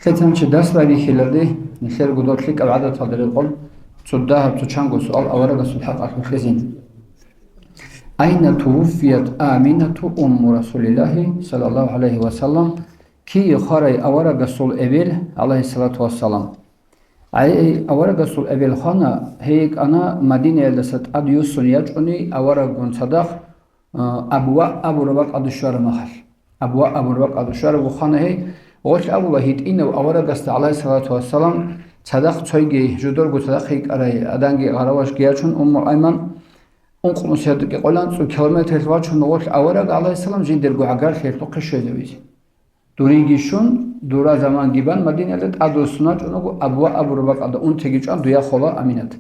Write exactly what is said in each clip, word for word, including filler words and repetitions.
Лъицанчи дас байбихьилади, нилъер гудор лъикӀаб гӀадаталда рекъон, цо дагьаб цо чанго суал аварагасул хӀакъалъулъ кьезин. Айна тувуффият Аминату умму Расулиллагьи, саллаллагьу гӀалайгьи ва саллам, кие хварай аварагасул эбел, гӀалайгьиссалату вассалам? Гьей, аварагасул эбел хвана, гьей йикӀана Мадинаялдаса тӀад юссун ячӀуни авараггун цадахъ, а, Абва абураб бакӀалда щвараб мехалъ. Абва абураб бакӀалда щвараб вухана гьей, гъолъ абула гьитӀинав аварагасда, гӀалайгьиссалату вассалам, цадахъ цойги, жодорго цадахъ йикӀарай, аданги гъаравашги ячун, Умму Айман, ункънусиятги къолан цӀу километралъ вачун гъолъ авараг, гӀалайгьиссалам, жиндирго гӀагарлъиялъухъе щвезавизе. Дуриги щун, дура заманги бан Мадинаялда тӀадвуссун вачӀунаго, Абва абураб бакӀалда унтиги чӀван дуя хола Аминат.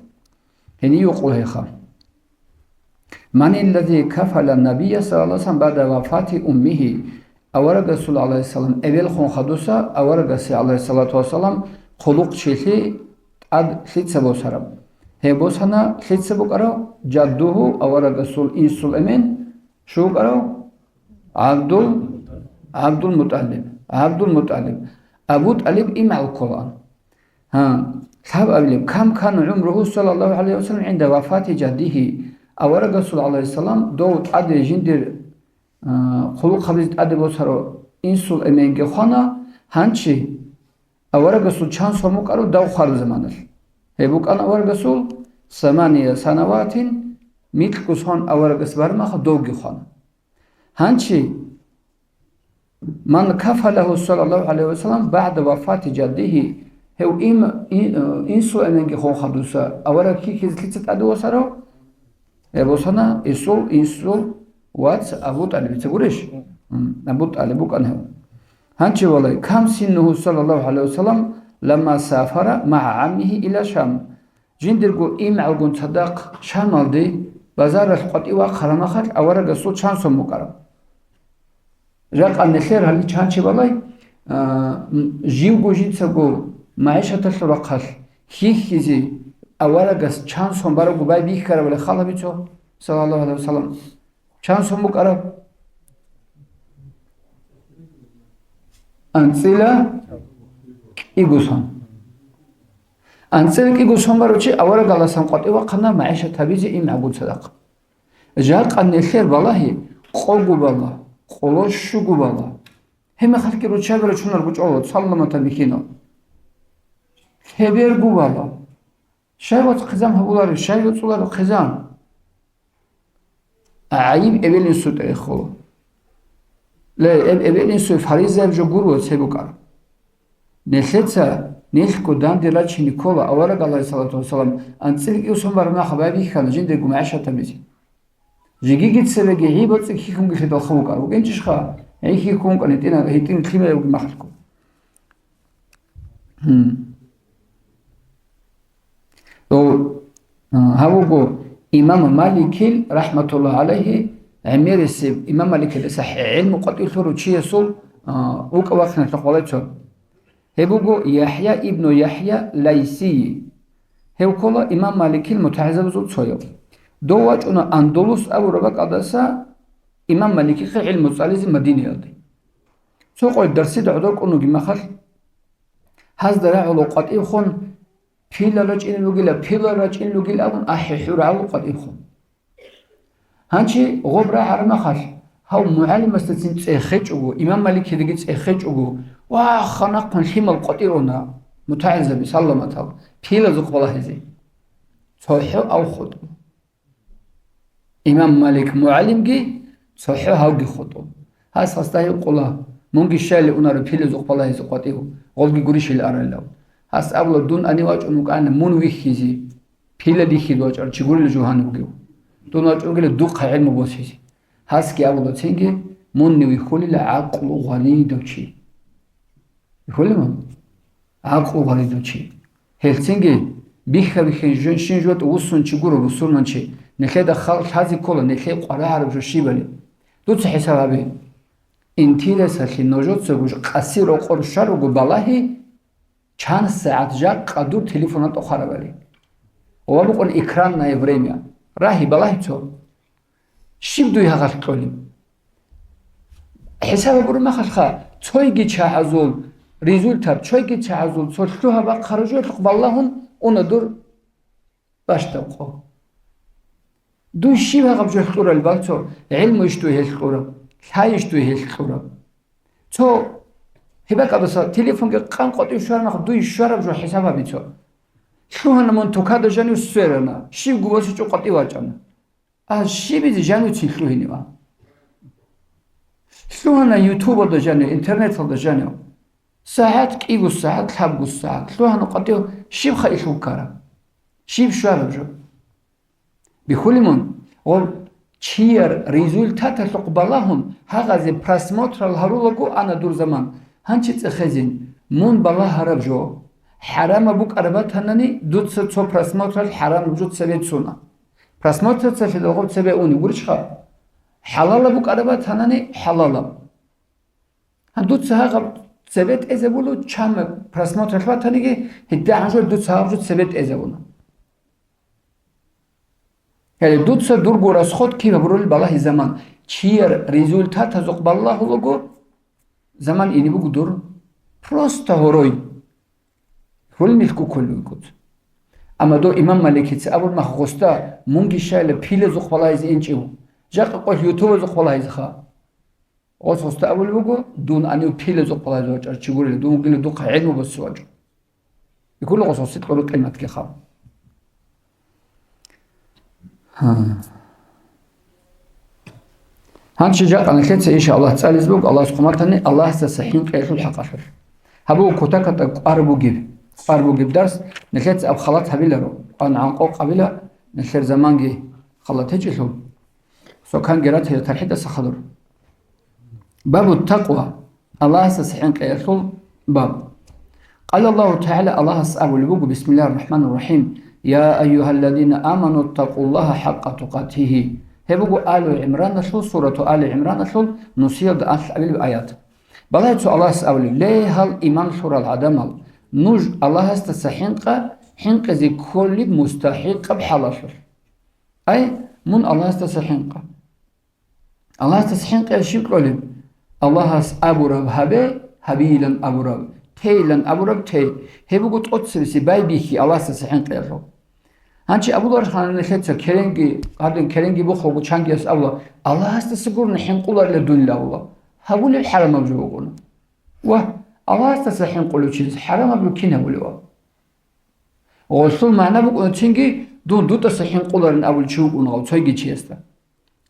Гьенив юкъула гьеха. Маниллази кафала набия саллаллагьу гӀалайгьи ва саллам баъда вафати уммигьи? Аварагасул, гӀалайгьиссалам, эбелхун хадуса, аварагасе, гӀалайгьиссалату вассалам, хъулухъчилъи тӀад лъица босараб? Гьеб босана лъица букӀарав? Жаддугьу, аварагасул инсул эмен, щив вукӀарав? ГӀабдул, ГӀабдул МутӀалиб. ГӀабдул МутӀалиб. Абу ТӀалиб имгӀал кколаан. Гьа, лъабабилеб, кам кана гӀумругьу саллаллагьу гӀалайгьи ва саллам гӀинда вафати жаддигьи? Аварагасул, гӀалайгьиссалам, дов тӀаде жиндир, а, хъулухъ гьабизе тӀаде босарав инсул эменги хвана, гьанчи аварагасул чан сон букӀарав дав хвараб заманалъ? Гьеб букӀана аварагасул самания санаватин, микьго сон аварагас бармаха довги хвана. Гьанчи, ман кафалагьу саллаллагьу гӀалайгьи ва саллам баъда вафати жаддигьи, гьев им-, ин-, инсул эменги хун хадуса, авараг кихьизе лъица тӀаде восарав? Гьеб босана исул инсул вац Абу ТӀалибица гурищ? М, Абу ТӀалиб букӀана гьев. Гьанчи валай, кам синнугьу саллаллагьу гӀалайгьи ва саллам ламма сафара магӀа гӀаммигьи ила Шам? Жиндирго имгӀалгун цадахъ Шамалде базаралъ къватӀив вахъараб мехалъ аварагасул чан сон букӀараб? Жакъа нилъер гьале чанчи балай, а, м, живго жинцаго магӀишаталъул рахъалъ хьихьизе аварагас чан сон барабго байбихьарабали хал гьабицо, саллаллагьу гӀалайгьи ва саллам. Чан сон букӀараб? АнцӀила кӀиго сон. АнцӀила кӀиго сон барав чи аварагаласан къватӀив вахъана магӀишат гьабизе имгӀалгун цадахъ. Жакъа нилъер балагьи къого бала, къоло щуго бала. Гьеб мехалъги руччаби рачунарго чӀола, саламатаб бихьинал. Лъеберго бала. Щай вац хъизан гьабуларев, щай вецӀуларев хъизан? ГӀайиб эбел-инсуда эхула. Ле, эб-, эбел-инсуе фаризаяб жо гуро цебукӀар. Нилъеца нилъго данде рачине ккола авараг, гӀалайгьиссалату вассалам, анцӀила кӀиго сон бараб мехалъ байбихьана жиндирго магӀишат гьабизе. Жегиги цебеги гӀиба цӀикӀкӀун гьелъидал хабукъа. ВукӀинчӀищха? ГӀихьи ккун кӀан гьитӀина-, гьитӀин лъимаявги махалъго. Гьун. Дов, а, гьав вуго имам Маликил, рахӀматуллагь гӀалайгьи, гӀемерисеб имам Маликилдаса гӀелму къватӀив лъурав чиясул, а, вукӀа-вахиналъухъ валай цо. Гьеб буго ЯхӀя ибну ЯхӀя Лайсийи. Гьев ккола имам Маликил мутагӀилзабазул цояв. Дов вачӀуна Андулус абураб бакӀалдаса имам Маликихъе гӀилму цӀализе Мадинаялде. Цо къой дарсида гӀодор кӀун вугеб мехалъ, гьазда рагӀула къватӀивхун, пила рачӀин ругила, пила рачӀин ругила абун ахӀи-хӀур гӀаву къватӀивхун. Гьанчи гъоб рагӀараб мехалъ, гьав мугӀалимасдацин цӀехечӀого, имам Маликидаги цӀехечӀого, ва ханахъун лъимал къватӀир уна, мутагӀилзаби саламатал, пилазухъ балагьизе. ЦохӀо авхутӀ. Имам Малик мугӀалимги, цохӀо гьавги хутӀун. Гьас гьасда гьикъула, мунги щайли унаро пилазухъ балагьизе къватӀив, гъолги гурищили аралилав. Гьас абула, дун ани вачӀун вукӀана мун вихьизе. Пила дихьизе вачӀарав чи гурила жугьана вугев. Дун вачӀун вугила духъа гӀилму босизе. Гьасги абула цинги, мунни вихьулила гӀакълу гъванидав чи. Вихьулила мун? ГӀакълу гъванидав чи. Гьелцинги бихьа-бихьин жин-, шин жугьутӀ вуссун чи гуро, бусурманчи, нилъеда хал лъазе ккола, нилъее къварагӀараб жо щибали. Дуца хӀисаб гьабе. Интересалъе нужецаго ж-, къаси рокъор щваруго балагьи, чан сагӀат жакъа дур телефонал тӀохарабали. Ва букӀун экранное время. Рагьи балагьицо. Щиб дуй гьагъалъ кьолеб? ХӀисаб гьабураб мехалъха, цойги чагӀазул результат, цойги чагӀазул цо лъугьа-бахъараб жоялъухъ балагьун уна дур бащдаб къо. Дун щиб гьаб жо кьурал бал цо? ГӀилмуйищ дуе гьелъ кьураб? Лъайищ дуе гьелъ кьураб? Цо гьеб бакӀалдаса телефонги къан къватӀив щвараб мах, дуй щвараб жо хӀисаб гьабе цо. Лъугьана мун тукада жанив сверана, щибго босичӀо къватӀив вачӀана. А щибизе жанивцин лъугьинева? Лъугьана ютубалда жанив, интернеталда жанив. СагӀат кӀиго сагӀат, лъабго сагӀат. Лъугьана къватӀив щиб хайилъул ккараб? Щиб щвараб жо? Бихьулин мун, гъоб чияр результаталъухъ балагьун, гьагъазе просмотрал гьарулаго ана дур заман. Гьанчи цӀехезин, мун балагьараб жо. ХӀарамаб букӀараб батанани, дуца цо просмотрал хӀарамаб жо цебе цуна. Просмотрацалъе гъоб цебе уни гурищха? ХӀалалаб букӀараб батанани, хӀалалаб. Гьан дуца гьагъаб цебе тӀезабула, чан просмотралъ батаниги, гьедигӀан жо дуца гьаб жо цебе тӀезабуна. Гьеле дуца дурго расход киб гьабурулел балагьи заман, чияр результатазухъ балагьулаго заман ине буго дур. Просто гьорой. Гьулмилъго кколев вукӀуц. Амма дов имам Маликица абун мах гъоста, мунги щайла пилазухъ балагьизе инчӀев. Жакъа къо ютубазухъ балагьизеха. Гъос гъоста абулеб буго, дун гьанив пилазухъ балагьизе вачӀар чи гурила, дун вугила духъа гӀилму босизе вачӀун. Бихьула гъос гъосе кьуру къиматги хаб. Гьа. Гьанчи жакъа нилъеца, иншааллагь, цӀализе буго Аллагьас хъуматани, Аллагьасдаса хӀинкъиялъул хӀакъалъулъ. Гьаб буго кутакатӀа кӀвар бугеб, кӀвар бугеб дарс, нилъеца аб халат гьабиларо, къван гӀанкъо къабила, нилъер заманги халат гьечӀелъул. Соканги ратила тархӀидаса хадур. Бабу такъва. Аллагьасдаса хӀинкъиялъул баб. Къала Аллагьу ТагӀала, Аллагьас абулеб буго, бисмиллагьир рахӀманир рахӀим, «Я айюгьалладина аману ттакъуллагьа хӀакъа тукъатигьи». Гьеб буго Алу ГӀимраналъул, сурату Али ГӀимраналъул нусиялда алъабилеб аят. Балагье цо Аллагьас абулеб, «Ле, гьал иман лъурал гӀадамал, нуж Аллагьасдаса хӀинкъа, хӀинкъизе кколеб мустахӀикъаб хӀалалъулъ». Ай, мун Аллагьасдаса хӀинкъа. Аллагьасдаса хӀинкъиялъ щиб кьолеб? Аллагьас абураб гьабе, гьабейилан абураб, тейилан абураб тей. Гьеб буго тӀоцебесеб байбихьи Аллагьасдаса хӀинкъиялъул. Гьанчи абулархъана нилъеца керенги, гьадин керенги бухъуго чангияс абула, Аллагьасдаса гурони хӀинкъуларила дунила абула. Гьабулеб хӀарамаб жо бугони. Вагь, Аллагьасдаса хӀинкъулев чияс хӀарамаб жо кин гьабулев? Гъолъул магӀна букӀуна цинги, дун дутӀаса хӀинкъуларин абулев чи вукӀун гъав цойги чиясда.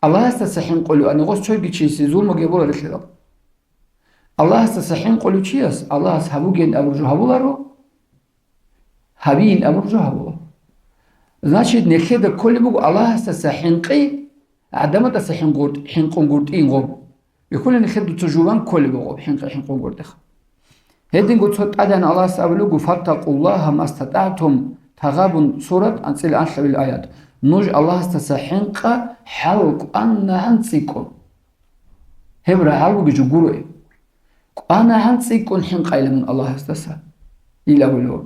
Аллагьасдаса хӀинкъулев ани гъос цойги чиясе зулму гьабуларелъидал. Аллагьасдаса хӀинкъулев чияс Аллагьас гьабугейин абураб жо гьабуларо, гьабейин абураб жо гьабула. Значит, нилъеда кколеб буго Аллагьасдаса хӀинкъи, гӀадамаздаса хӀинкъун, хӀинкъунгутӀиин гъоб. Бихьулин нилъер дуца жуван кколеб буго хӀинкъи-хӀинкъунгутӀиха. Гьединго цо тӀадегӀан Аллагьас абулеб буго, «Фаттакъуллагьа мастатӀагӀтум», Тагъабун сурат, анцӀила анлъабил аят. Нуж Аллагьасдаса хӀинкъа хӀал кӀванагӀан цӀикӀкӀун. Гьеб рагӀал бугеб жо гуро. КӀванагӀан цӀикӀкӀун хӀинкъайилан мун Аллагьасдаса. Ил абулеб.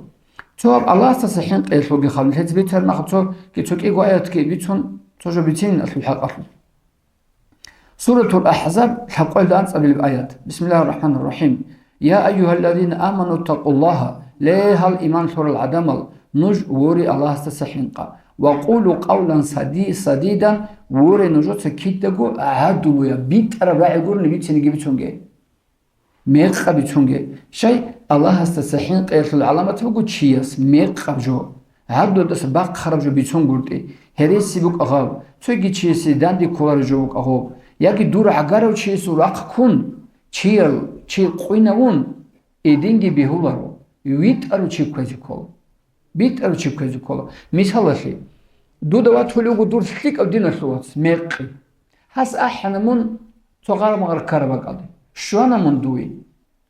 Цо гьаб Аллагьасдаса хӀинкъиялъулги хаб нилъеца бицараб мехалъ цо, цо кӀиго аятги бицун, цо жо бицинин алъул хӀакъалъулъ. Суратул АхӀзаб, лъабкъоялда анцӀабилеб аят. Бисмиллагьир рахӀманир рахӀим. Я айюгьаллазина аману ттакъуллагьа, ле, гьал иман лъурал гӀадамал, нуж воре Аллагьасдаса хӀинкъа. Ва къулу къавлан сади-, садидан, воре нужеца кидаго гӀадлуяб, битӀараб рагӀи гурони бициниги бицунге. Мекъаб бицунге. Щай, Аллагьасдаса хӀинкъиялъул гӀаламат буго чияс мекъаб жо, гӀадлудаса бахъараб жо бицунгутӀи, гьереси букӀа гъаб, цоги чиясе данде кколареб жо букӀа гъоб, яги дур гӀагарав чиясул рахъ ккун, чиял, чи къуйнавун, эдинги бегьуларо, витӀарав чи кквезе ккола. БитӀарав чи кквезе ккола. Мисалалъе, дуда ватулев вуго дур лъикӀав диналъул вац, мекъи. Гьас ахӀана мун цо гъармагъар ккараб бакӀалде. Щвана мун дуе.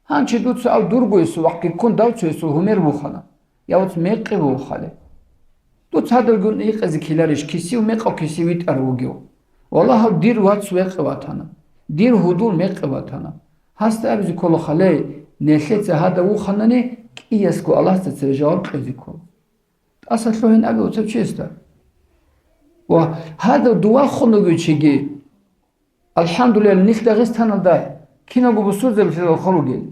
Гьанчи дуца ав дурго гьесул вахъги ккун дав цо гьесул гьумер бухана. Я вац, мекъи вухале. Дуца гьадалгун икъазе ккеларищ, кисив мекъав кисив витӀарав вугев? Валлагь, гьав дир вац векъи ватана. Дир гьудул мекъи ватана. Гьасда абизе ккола хале, нилъеца гьадав вуханани, кӀиясго Аллагьасда цере жаваб кьезе ккола. ТӀаса лъугьин абе уцав чиясда. Ва гьадав дувахун вугев чиги, алхӀамдулиллагь, нилъ Дагъистаналда киналго бусурзабилъидал хал ругел.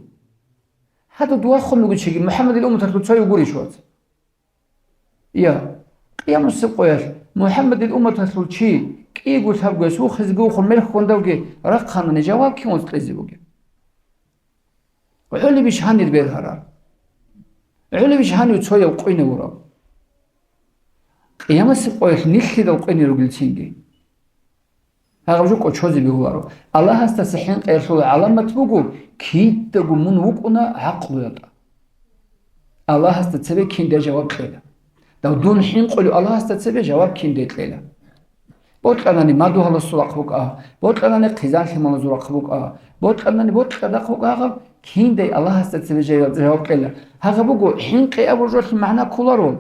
Гьадаб дугьахъун бугев чиги МухӀаммадил умматалъул цояв гурищ, вац? Я, Къиямасеб къоялъ МухӀаммадил умматалъул чи кӀиго лъабго яс вухизеги вухун мел хьвадавги рахъанани жаваб кин вацӀцӀизе бугеб? ГӀолебищ гьанир бергьараб? ГӀолебищ гьанив цояв къвинав вурав? Къиямасеб къоялъ нилъидал къвинел ругелцинги. Гьагъаб жо кӀочозе бегьуларо. Аллагьасдаса хӀинкъиялъул гӀаламат буго, кидаго мун вукӀуна гӀакълуялда. Аллагьасда цебе кинде жаваб кьела. Дав дун хӀинкъулев Аллагьасда цебе жаваб кинде кьела. Бокьанани мадугьаласул ахъ букӀа, бокьанани хъизан-лъималазул ахъ букӀа, бокьанани бокьарда ахъ букӀа, гьагъаб киндай Аллагьасда цебе жаваб, жаваб кьела. Гьагъаб буго, хӀинкъи абуржолъи магӀна кколаро.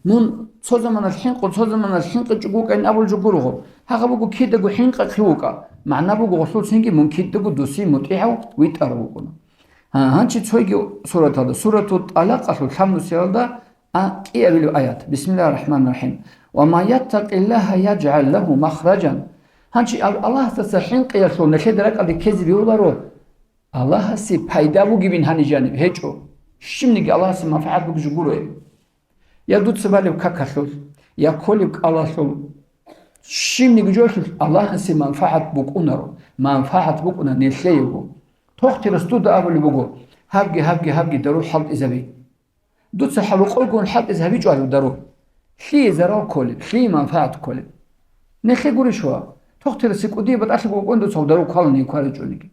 Мун цо заманалъ хӀинкъу, цо заманалъ хӀинкъичӀого вукӀайин абулеб жо гуро гъоб. Гьагъаб буго кидаго хӀинкъахъе вукӀа. МагӀна буго гъолъул цинги мун кидаго досие мутӀигӀав витӀарав вукӀуна. Гьа, гьанчи цойги сураталда, сурату ТӀалакъалъул лъабнусиялда а, кӀиабилеб аят. Бисмиллагьир рахӀманир рахӀим. «Ва ман яттакъиллагьа яжгӀал лагьу махражан». Гьанчи Ал-, Аллагьасдаса хӀинкъиялъул нилъеда ракӀалде ккезе бегьуларо, Аллагьасе пайда бугебин гьаниб жаниб гьечӀо. Щибниги Аллагьасе манфагӀат бугеб жо гуро гьеб. Я дуца балеб какалъулъ, я кколеб кӀалалъул, щибниги жолъулъ Аллагьасе манфагӀат букӀунаро, манфагӀат букӀуна нилъеего. Тохтирас дуда абулеб буго: «Гьабги, гьабги, гьабги, дару хӀалтӀизабе». Дуца хӀалукъойгун хӀалтӀизе гьабичӀо гьаб дару. Лъие зарал кколеб, лъие манфагӀат кколеб? Нилъее гурищ ва? Тохтирасе кӀудияб батӀалъиго вукӀун дуца гьаб дару кколаниги ккаричӀониги.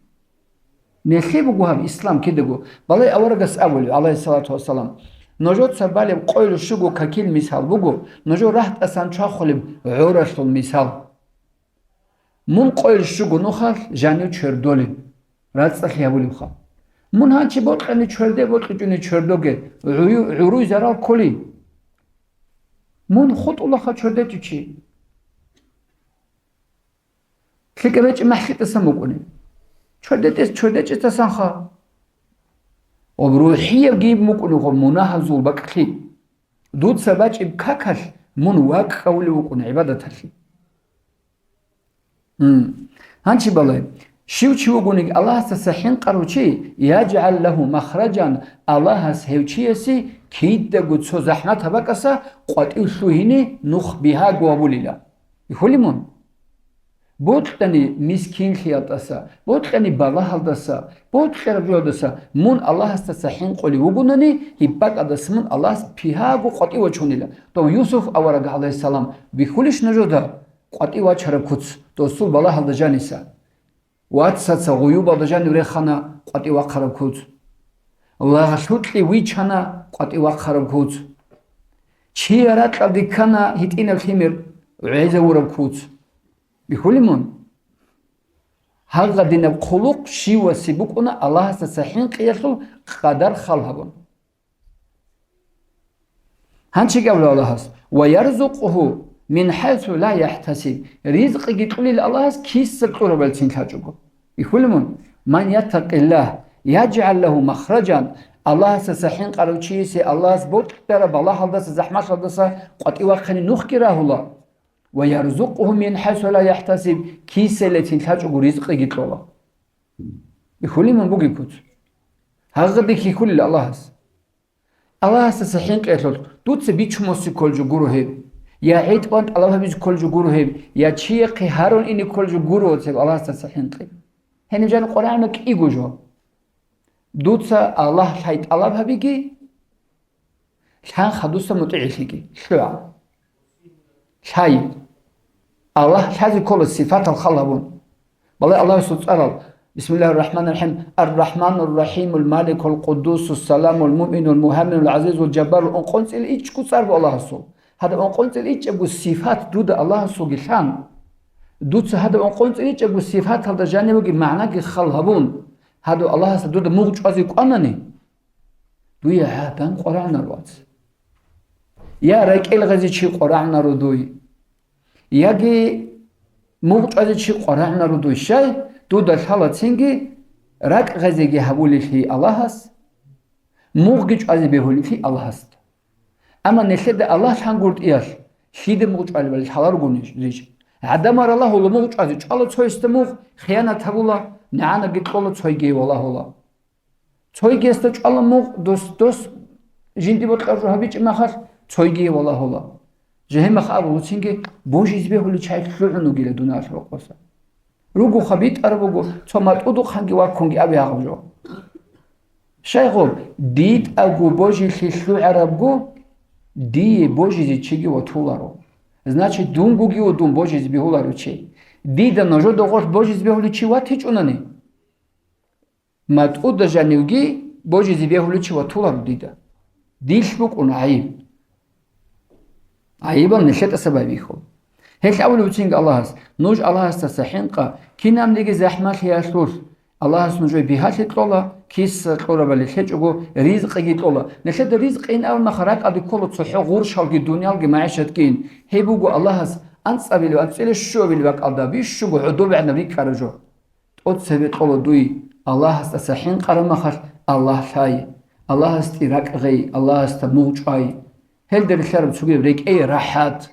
Нилъее буго гьаб ислам кидаго. Балай аварагас абулеб, гӀалайгьиссалату вассалам: «Нужеца балеб къойил щуго какил мисал буго, нужер рагьтӀасан чвахулеб гӀоралъул мисал». Мун къойил щуго нухалъ жанив чвердолеб, рацӀцӀалъи гьабулебха. Мун гьанчи бокьани чверде, бокьичӀони чвердоге, гӀую-, гӀуруй зарал кколи. Мун хутӀулаха чвердечӀев чи. ЛъикӀаб гьечӀеб махӀ лъитӀасан букӀунеб? ЧвердетӀес-, чвердечӀесдасанха. Ва рухӀияб гьеб букӀунеб гъо мунагьазул бакӀлъи. Дуца бачӀеб какалъ мун ваккавулев вукӀун гӀибадаталъе. М. Гьанчи балай, щив чи вугониги Аллагьасдаса хӀинкъарав чи, яжгӀал лагьу махражан, Аллагьас гьев чиясе кидаго цо захӀмат гьабакӀаса къватӀив лъугьине нух бигьаго гьабулила. Бихьулеб мун? Бокьани мискинлъиялдаса, бокьани балагьалдаса, бокьараб жоялдаса мун Аллагьасдаса хӀинкъулев вугонани, гьеб бакӀалдаса мун Аллагьас бигьаго къватӀив вачунила. Дов Юсуф авараг, гӀалайгьиссалам, бихьулищ нужеда къватӀив вачараб куц, досул балагьалда жаниса? Вацаца гъуюбалда жанив рехана къватӀив вахъараб куц. Лагълъукье вичана къватӀив вахъараб куц. Чияр ракьалде ккана гьитӀинаб лъимер гӀезавураб куц. Бихьулеб мун? Гьагъадинаб хъулухъ щивасе букӀуна Аллагьасдаса хӀинкъиялъул къадар хал гьабун. Гьанчи абула Аллагьас: «Ва ярзукъгьу мин хӀайсу ла яхӀтасиб». Ризкъиги кьулел Аллагьас киса кьурабалцин лъачӀого. Бихьулеб мун? «Ман яттакъиллагь, яжгӀал лагьу махражан». Аллагьасдаса хӀинкъарав чиясе Аллагьас бокьараб балагьалдаса, захӀмалъалдаса къватӀив вахъине нухги рагьула. «Ва ярзукъгьу мин хӀайсу ла яхӀтасиб», кисалецин лъачӀого ризкъиги кьола. Бихьулеб мун бугеб куц? Гьагъаде хьихьулел Аллагьас. Аллагьасдаса хӀинкъиялъулъ дуца бичумусе кколеб жо гуро гьеб, я гӀитӀ-ван тӀалаб гьабизе кколеб жо гуро гьеб, я чияхъе гьарун ине кколеб жо гуро гьеб, цеб Аллагьасдаса хӀинкъи. Гьениб жан Къуръана кӀиго жо. Дуца Аллагь лъай тӀалаб гьабиги, лъан хадуса мутӀигӀлъиги, лъугӀа. Лъай. Аллагь лъазе ккола сифатал хал гьабун. Балай Аллагьасул цӀарал: «Бисмиллагьир рахӀманир рахӀим. Ар-рахӀманур рахӀимул маликул къуддусус саламул муъминул мугьаминул гӀазизул жаббарул». УнкъонцӀил ичӀго цӀар буго Аллагьасул. Гьадаб ункъонцӀил ичӀабго сифат дуда Аллагьасулги лъан, дуца гьадаб ункъонцӀил ичӀабго сифаталда жанивеги магӀнаги хал гьабун, гьадаб Аллагьасда дуда мугъ чӀвазе кӀванани, дуе гӀадан къварагӀунаро, вац. Я ракӀел гъезе чи къварагӀунаро дуй, яги мугъ чӀвазе чи къварагӀунаро дуй. Щай? Дуда лъала цинги ракӀ гъезеги гьабулелъи Аллагьас, мугъги чӀвазе бегьулелъи Аллагьасда. Амма нилъеда Аллагь лъангутӀиялъ лъида мугъ чӀвалебали лъала ругони ричӀ. ГӀадамал ралагьула мугъ чӀвазе, чӀвала цоясда мугъ, хиянат гьабула, нагӀанаги кьола, цойги валагьула. Цойгиясда чӀвала мугъ дос, дос жинди бокьаржу гьабичӀеб махалъ, цойгие валагьула. Жагьимахъ абулуцинги, божизе бегьулев чи лъугӀун вугила дуниялалъул рокъоса. Ругоха битӀараб буго, цо матӀудухъанги ваккунги абе гьаб жо. Щайгу, дитӀаго божилъи лъугӀарабго, дие божизе чиги ватуларо. Значит, дунгоги ва дун божизе бегьуларев чи. Дида нужеда гъорлъ божизе бегьулев чи ватичӀунани, матӀуда жанивги божизе бегьулев чи ватуларо дида. Дилъ букӀун гӀайиб. ГӀайибал нилъе тӀаса байбихьула. Гьелъ абулеб буцинги Аллагьас, нуж Аллагьасдаса хӀинкъа, кинабниги захӀмалъиялъулъ, Аллагьас нужее бигьалъи кьола, киса кьурабали лъечӀого, ризкъиги кьола. Нилъеда ризкъи ин абун маха ракӀалде ккола цохӀо гъуршалги, дуниялги, магӀишатги ин. Гьеб буго Аллагьас анцӀабилеб, анцӀила щуабилеб бакӀалда бищунго гӀодобегӀанаб рикӀкӀараб жо. ТӀоцебе кьола дуй, Аллагьасдаса хӀинкъараб махалъ Аллагь лъай, Аллагьасде ракӀ гъей, Аллагьасда мугъ чӀвай. Гьелда релълъараб цогидаб рекӀее рахӀат.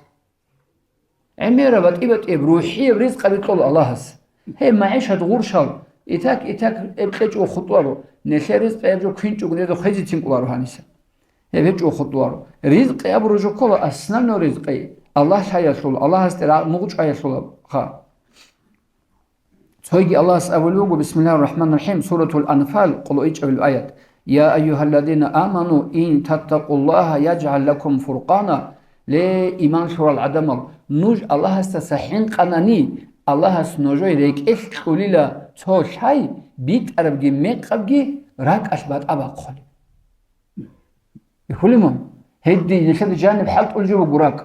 ГӀемераб, батӀи-батӀияб, рухӀияб ризкъаби кьола Аллагьас. Гьеб магӀишат гъуршал, итак-итак гьеб кьечӀого хутӀуаро, нилъер ризкъи гьеб жо квинчӀого гьезда хвезецин кӀоларо гьаниса. Гьеб гьечӀого хутӀуаро. Ризкъи абураб жо ккола, основной ризкъи, Аллагь лъаялъул, Аллагьасде ра-, мугъ чӀваялъулабха. Цойги Аллагьас абулеб буго, бисмиллагьир рахӀманир рахӀим, Суратул Анфал, къолоичӀабилеб аят: «Я айюгьаллазина аману, ин таттакъуллагьа яжгӀал лакум фуркъана». Ле, иман лъурал гӀадамал, нуж Аллагьасдаса хӀинкъанани, Аллагьас нужее рекӀелъ кьолила цо лъай, битӀарабги мекъабги ракӀалъ батӀа бахъулеб. Бихьулеб мун? Гьедин, нилъеда жаниб хӀалтӀул жо буго ракӀ.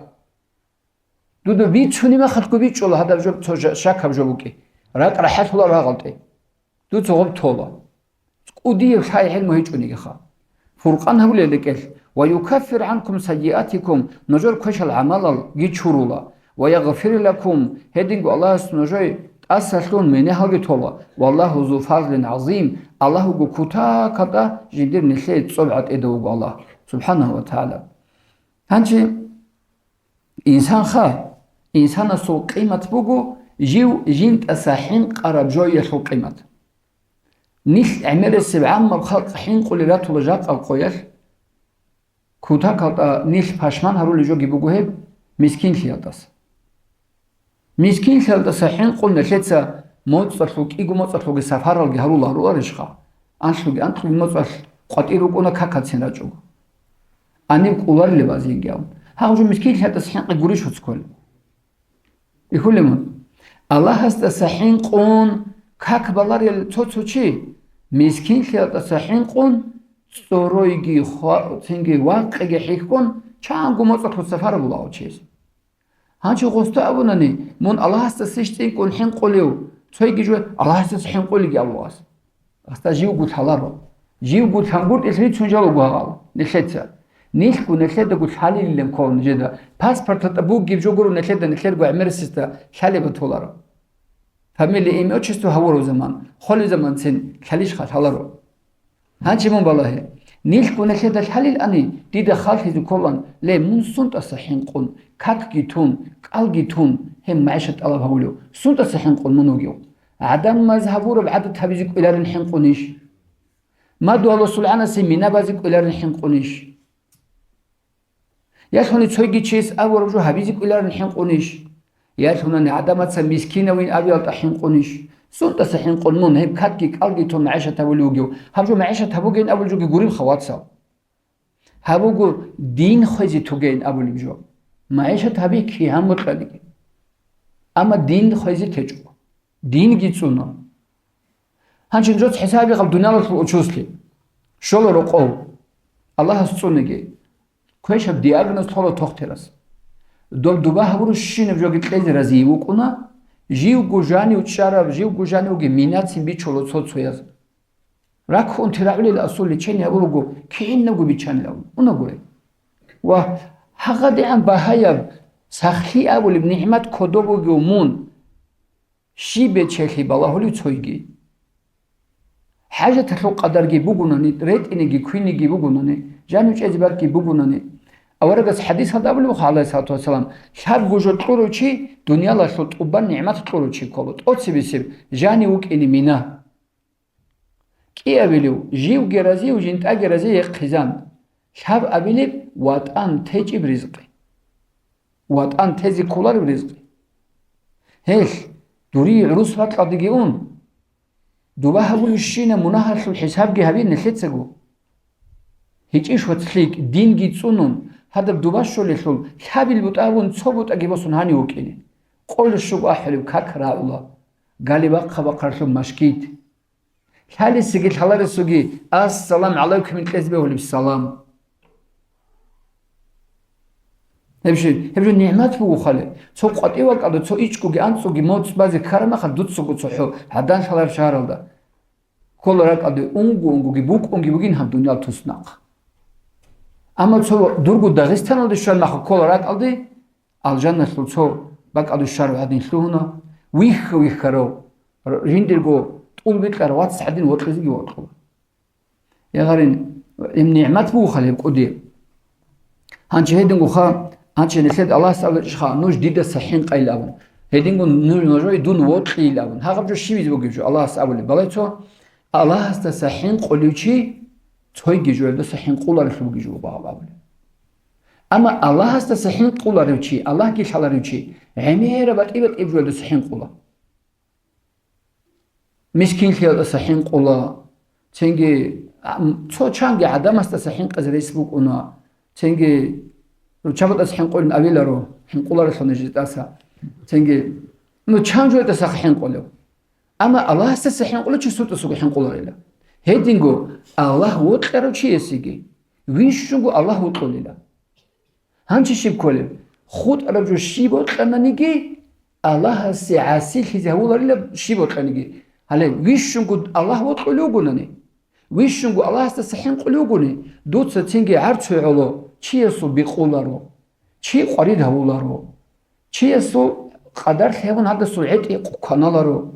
Дуда бицунеб махалъго бичӀчӀула гьадаб жо, цо жа-, щакаб жо букӀи. РакӀ рахӀалъуларо гьагъалтӀи. Дуца гъоб тола. КӀудияб лъай гӀелму гьечӀонигиха. Фуркъан гьабулел рекӀелъ: «Ва юкаффир гӀанкум сайиатикум», нужер квешал гӀамалалги чурула. «Ва ягъфир лакум», гьединго Аллагьас нужее тӀасалъун менегьалги тола. «Валлагьу зу фазлин гӀазим», Аллагь вуго кутакалда жиндир нилъее цӀоб гӀатӀида вуго Аллагь, субхӀанагьу ва тагӀала. Гьанчи Инсанха, инсанасул къимат буго жив жинтӀаса хӀинкъараб жоялъул къимат. Нилъ гӀемерисеб гӀаммаб халкъ хӀинкъулел ратула жакъа къоялъ, кутакалда нилъ пашман гьарулел жоги буго гьеб мискинлъиялдаса. Мискинлъиялдаса хӀинкъун нилъеца моцӀалъул, кӀиго моцӀалъулги сапаралги гьарула гьаруларищха? Анлъуги анкьуги моцӀалъ къватӀир рукӀуна какацин рачӀого. Гьаниб кӀоларилеб азиеги абун. Гьав жо мискинлъиялдаса хӀинкъи гурищ гьуцккол? Бихьулеб мун? Аллагьасдаса хӀинкъун как баларел цо-цо чи, мискинлъиялдаса хӀинкъун, цӀоройги, хва-, цинги вакъиги хӀихьун, чанго моцӀалъул сапараб булагьав чиясе. Гьанчо гъоста абунани, мун Аллагьасдасищ цӀинкӀун хӀинкъулев, цойги жо Аллагьасдаса хӀинкъулеги абугъас. Гъасда живго лъаларо. Живго лъангутӀилъ рицун жалуго гьагъал, нилъеца. Нилъго нилъедаго лъалилилан ккола нижеда. Паспорталда бугеб жо гуро нилъеда нилъерго гӀемерисезда лъалеб батуларо. Фамилия, имя, отчество гьавурав заман, холев заманцин лъалищха лъаларо. Гьанчи мун балагье. Нилъго нилъеда лъалилани, дида халлъизе кколан, ле, мун сунтӀаса хӀинкъун, какги тун, кӀалги тун, гьеб магӀишат тӀалаб гьавулев, сунтӀаса хӀинкъун мун вугев? ГӀадамаз гьабураб гӀадат гьабизе кӀвеларин хӀинкъунищ? Мадугьаласул гӀанасе мина базе кӀвеларин хӀинкъунищ? Ялъуни цойги чияс абураб жо гьабизе кӀвеларин хӀинкъунищ? Ялъунани гӀадамаца мискинавин абиялда хӀинкъунищ? СунтӀаса хӀинкъун мун гьеб какги кӀалги тун магӀишат гьабулев вугев? Гьаб жо магӀишат гьабугейин абулеб жоги гуребха, вацал. Гьаб буго дин хвезе тугейин абулеб жо. МагӀишат гьаби кигьан бокьаниги. Амма дин хвезе течӀо. Динги цӀуна. Гьанчи нужеца хӀисаб гьаб дуниялалъул учузлъи. Щола рокъов. Аллагьас цӀуниги. Квешаб диагноз лъола тохтирас. Доб дуба гьабурущинаб жоги кьезе разиев вукӀуна, живго жанив чӀараб, живго жанивги минацин бичула цо-цояз. Раккун тирагӀулел асул лечение гьабурого, кинабго биччанилан унагуре. Ва гьагъадигӀан багьаяб сахлъи абулеб нигӀмат кодоб бугев мун, щиб бечелъи балагьулев цойги. ХӀажаталъул къадарги бугунани, ретӀинеги квиниги бугунани, жанив чӀезе баркги бугунани. Аварагас хӀадисалда абулебха, гӀалайгьиссалату вассалам, лъабго жо кьурав чи, дуниялалъул тӀубан нигӀмат кьурав чи ккола, тӀоцебесеб жанив вукӀине мина. кӀиабилев, живги разив, жинтӀаги разие хъизан, лъабабилеб ватӀан течӀеб ризкъи. ВатӀан тезе кколареб ризкъи. Гьелъ, дурие гӀурус бакьалдеги ун, дуба гьабулебщинаб мунагьалъул хӀисабги гьабе нилъецаго. ГьечӀищ, вацлъи, динги цӀунун, гьадаб дуба щолелъул лъабил бутӀа абун цо бутӀаги босун гьанив вукӀине. Къолеб щуго ахӀулеб как рагӀула, гали бахъа-бахъаралъуб машгит. Лъалесеги лъаларесуги ассалам гӀалайкумил кьезе бегьулеб салам. Гьеб жо, гьеб жо нигӀмат буго хъали. Цо къватӀив вакӀалда, цо ичӀгоги анцӀгоги моцӀ базе ккараб мехалъ дуцаго цохӀо гӀадан лъалареб шагьаралда. Ккола ракӀалде унго-унгоги букӀунги бугин гьаб дуниял туснахъ. Амма цо дурго Дагъистаналде щван махъа ккола ракӀалде, алжаналъул цо бакӀалде щварав гӀадин лъугьуна, вихха-виххарав, р-, жиндирго тӀул бикьарав вац гӀадин вокьизеги вокьула. Ягъарин, им нигӀмат бугоха гьеб кӀуди. Гьанчи гьедингоха, гьанчи нилъеда Аллагьас абулеб чӀищха, нуж дидаса хӀинкъайилан абун. Гьединго нуж, нуж дун вокьийилан абун. Гьагъаб жо щибизе бугеб жо Аллагьас абулеб? Балай цо, Аллагьасдаса хӀинкъулев чи цойги жоялдаса хӀинкъуларелъул бугеб жо буго гьаб абулеб. Амма Аллагьасдаса хӀинкъуларев чи, Аллагьги лъаларев чи, гӀемераб батӀи-батӀияб жоялдаса хӀинкъула. Мискинлъиялдаса хӀинкъула, цинги, а, м, цо чанги гӀадамасдаса хӀинкъизе рес букӀуна, цинги руччабаздаса хӀинкъулин авиларо, хӀинкъуларелъул нижездаса, цинги, ну, чан жоялдаса хӀинкъулев. Амма Аллагьасдаса хӀинкъулев чи сордасаго хӀинкъуларила. Гьединго Аллагь вокьарав чиясеги, вищунго Аллагь вокьулила. Гьанчи щиб кколеб? ХутӀараб жо щиб бокьананиги, Аллагьасе гӀасилъизе гьавуларила щиб бокьаниги. Гьале, вищунго Аллагь вокьулев вугонани, вищунго Аллагьасдаса хӀинкъулев вугони, дуца цинги гӀарцуй гӀоло чиясул бикъуларо, чи къварид гьавуларо, чиясул къадар лъегьун гьадасул гӀетӀи кваналаро.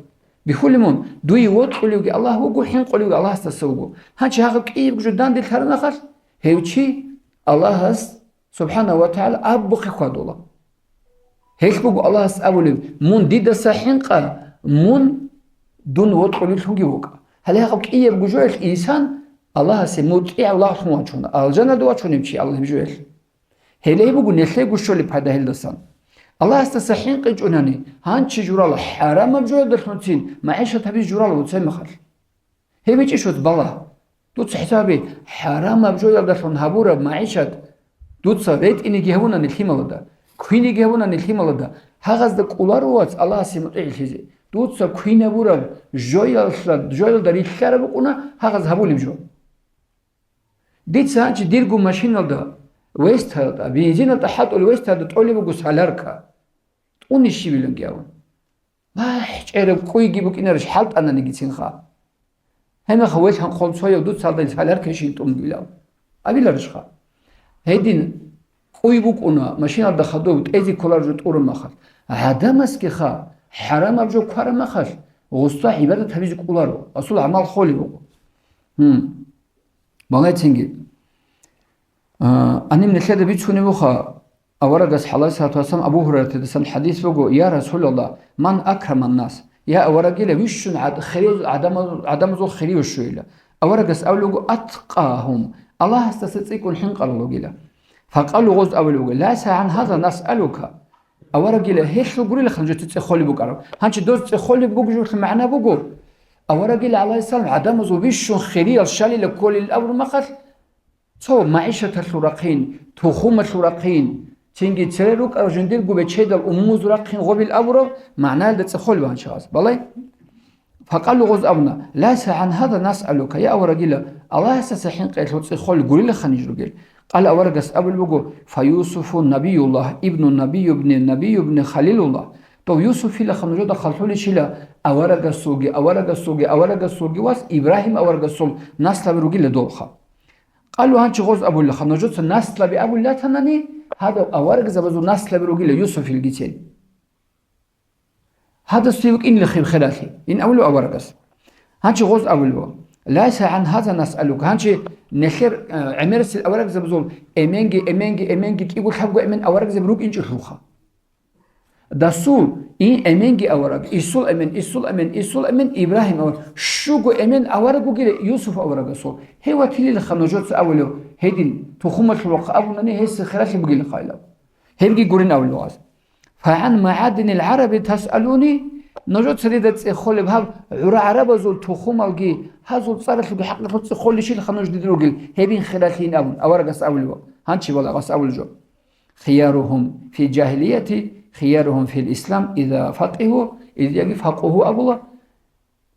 Бихьулеб мун, дуе вокьулевги Аллагь вуго, хӀинкъулевги Аллагьасдаса вуго. Гьанчи гьагъаб кӀиябго жо данделъараб мехалъ, гьев чи Аллагьас СубхӀанагьу ва ТагӀала абухъе хьвадула. Гьелъ буго Аллагьас абулеб: «Мун дидаса хӀинкъа, мун дун вокьулевлъунги вукӀа». Гьале гьаб кӀиябго жоялъ инсан Аллагьасе мутӀигӀав лагълъун вачуна, алжаналда вачунеб чи Аллагь гьеб жоялъ. Гьеле буго нилъего щолеб пайда гьелдасан. Аллагьасдаса хӀинкъичӀунани, гьанчи журала хӀарамаб жоялдалъунцин магӀишат гьабизе журала уцай мехалъ. Гьеб гьечӀищ, вац, балагь. Дуца хӀисабе, хӀарамаб жоялдалъун гьабураб магӀишат дуца ретӀиниги гьавунани лъималада, квиниги гьавунани лъималада, гьагъазда кӀоларо, вац, Аллагьасе мутӀигӀлъизе. Дуца квинабураб жоялъа-, жоялда рилълъараб букӀуна гьагъаз гьабулеб жо. Дица гьанчи дирго машиналда, весталда, бензиналда хӀалтӀулев весталда тӀолеб буго солярка. ТӀуни щибиланги абун. МахӀчӀераб кӀуйги букӀинарищ хӀалтӀананигицинха? Гьебмехалъ велъан хъолцояв дуцалда солярка щин тӀун бугилан абиларищха? Гьедин кӀуй букӀуна, машиналда хадув тӀезе кколар жо тӀураб махалъ. ГӀадамасгиха, хӀарамаб жо ккараб махалъ, гъусда гӀибадат гьабизе кӀоларо, асул гӀамал холеб буго. Гьум. Балайцинги. А, гьаниб нилъеда бицунеб буха, аварагас, гӀалайгьиссалату вассалам, Абу Гьурайратидасан хӀадис буго: «Я Расулаллагь, ман акраман нас?» Я аварагила, вищун гӀад-, хириял гӀадамал-, гӀадамазул хирияв щуила. Аварагас абулеб буго: «Аткъагьум», Аллагьасдаса цӀикӀкӀун хӀинкъарал вугила. Факъалу, гъоз абулеб буго: «Лайса гӀан гьаза насъалука». Аварагила, гьелъул гурилаха нужеца цӀехолеб букӀараб. Гьанчи доз цӀехолеб бугеб жоялъул магӀна буго, аварагила, гӀалайгьиссалам, гӀадамазул вищун хириял щалила кколел абураб махалъ, цо магӀишаталъул рахъин, тухумалъул рахъин, цинги цере рукӀарал жиндирго бечедал умумузул рахъин гъобил абураб магӀнаялда цӀехолеб гьанчи гъаз. Балай? Факъалу, гъоз абуна: «Лайса гӀан гьаза насъалука», я аварагила, Аллагьасдаса хӀинкъиялъул цӀехолел гурилаха ниж ругел. Къала, аварагас абулеб буго: «Фа Юсуфу набиюллагь, ибну набию бни набию бни халилуллагь». Дов Юсуфилаха нужеда хъалхуличила аварагасулги, аварагасулги, аварагасулги вас Ибрагьим аварагасул наслаби ругила долха. Къалу, гьанчи гъоз абулилаха, нужеца наслаби абулилатанани, гьадаб аварагзабазул наслаби ругила Юсуфилгицин. Гьадасде вукӀинилахъе хиралъи, ин абулев аварагас. Гьанчи гъоз абулеб: «Лайса гӀан гьаза насъалук». Гьанчи нилъер, э, гӀемерисел аварагзабазул эменги, эменги, эменги, кӀиго-лъабго эмен аварагзаби рукӀинчӀелъулха. Дасул ин эменги авараг, исул эмен, исул эмен, исул эмен Ибрагьим авараг, щуго эмен авараг вугила Юсуф аварагасул. Гьев ватилилха нужеца авулев, гьедин тухумалъул вахъа абунани гьесие хиралъи бугилха илав. Гьебги гурин авулев гьаз. «ФагӀан магӀадинил гӀараби тасъалуни», нужеца дида цӀехолеб гьаб гӀура гӀарабазул тухумалги, гьазул цӀаралъулги хӀакъалъулъ цӀехолищилха нуж дида ругел, гьебин хиралъин абун, аварагас авулев. Гьанчи валагъас авулев жо. «Хияругьум фи жагьилияти, хияругьум фил ислам, иза факъигьу, иза яги факъугьу» абула.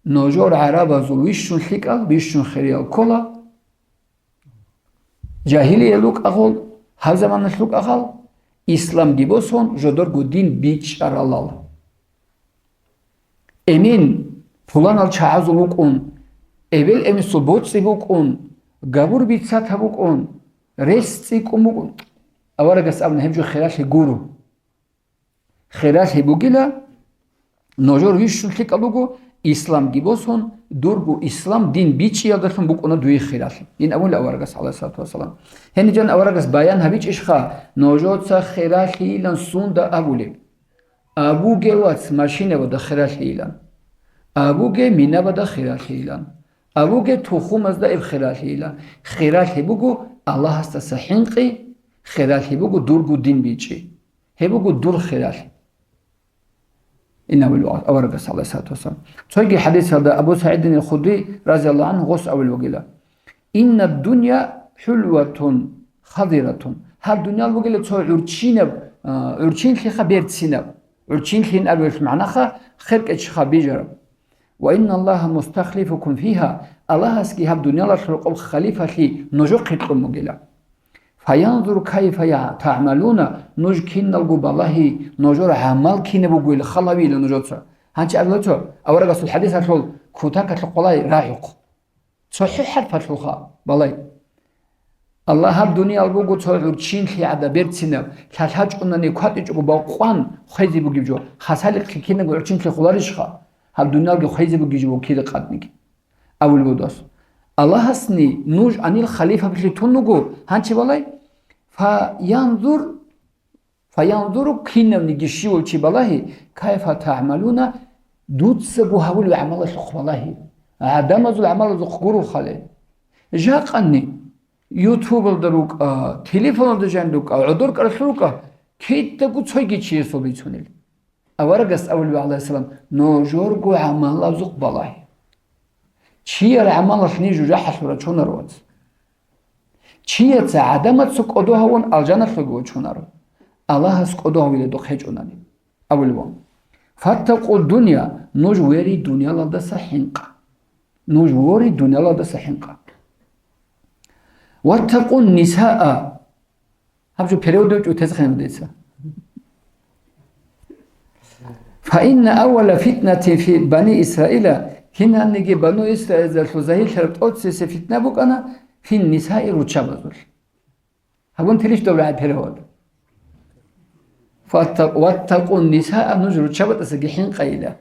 Нужер гӀарабазул вищун лъикӀал, вищун хириял ккола. Жагьилиял рукӀагъул, гьаб заманалъ рукӀагъал, исламги босун, жодорго дин бичӀчӀаралал. Эмен пуланал чагӀазул вукӀун, эбел-эменсул боцӀи букӀун, габур бицатаб букӀун, рес цӀикӀкӀун букӀун. Аварагас абуна гьеб жо хиралъи гуро. Хиралъи бугила, нужер вищун лъикӀал руго, исламги босун, дурго ислам дин бичӀчӀиялдалъун букӀуна дуе хиралъи. Ин абула аварагас, гӀалайгьиссалату вассалам. Гьениб жан аварагас баян гьабичӀищха, нужеца хиралъийилан сунда абулеб? Абуге, вац, машинабада хиралъийилан. Абуге, минабада хиралъийилан. Абуге, тухумазда эб хиралъийилан. Хиралъи буго Аллагьасдаса хӀинкъи, хиралъи буго дурго дин бичӀчӀи. Гьеб буго дур хиралъи. Ин абулеб аварагас, гӀалайгьиссалату вассалам. Цоги хӀадисалда Абу СагӀидин ал-Худри, разияллагьу гӀангьу, гъос абулеб бугила: «Инна дунья хӀулватун хадиратун». Гьаб дуниял бугила цо гӀурччинаб, а, гӀурччинлъиха берцинаб. ГӀурччинлъин абиялъул магӀнаха хер кӀечӀха бижараб. «Ва инна Аллагьа мустахлифукум фигьа», Аллагьасги гьаб дуниялалъул рокъоб халифалъи нужехъе кьун бугила. «Фаянзур кайфа я-, тагӀмалуна», нуж киналго балагьи, нужер гӀамал кинаб бугойила, халавила нужеца. Гьанчи абилацо, аварагасул хӀадисалъул кутакалъухъ балай рагӀухъ. ЦохӀо хӀарпалъулха балай. Аллагь гьаб дуниял буго цо гӀурччинлъи гӀада берцинаб, лъалъачӀунани кватӀичӀого бакъван хвезе бугеб жо, хасалихълъи кинабго гӀурччинлъи хъуларищха, гьаб дуниялги хвезе бугеб жо кида къадниги. Абулеб буго дос. Аллагьасни нуж гьанил халифаблъи тун вуго, гьанчи балай, фаянзур, фаянзуру кинавниги щивав чи балагьи, кайфа тагӀмалуна, дуцаго гьабулеб гӀамалалъухъ балагьи, гӀадамазул гӀамалазухъ гуро хали. Жакъани ютубалда рукӀа, телефоналда жан рукӀа, гӀодор кӀаралъур рукӀа, кидаго цойги чиясул бицунел. Аварагас абулеб, гӀалайгьиссалам, нужерго гӀамалазухъ балагье. Чияр гӀамалалъ ниж жужахӀалъур рачунаро, вац. Чияца гӀадамаца кӀодо гьавун алжаналъуги вачунаро, Аллагьас кӀодо гьавиладухъ гьечӀунани. Абулеб буго: «Фаттакъу дунья», нуж вери дуниялалдаса хӀинкъа. Нуж вори дуниялалдаса хӀинкъа. «Ваттакъун нисаа», Гьаб жо перевод гьечӀо тезехъин дица. «Фаинна аввала фитнатин фи бани Исраила», кинаниги бану Исраилзалъул загьирлъараб тӀоцесеб фитна букӀана фин нисаи, руччабазулъ. Гьабун тилищ доб рагӀи перевод? «Фатта-, ваттакъун нисаа», нуж руччабатӀасаги хӀинкъайила.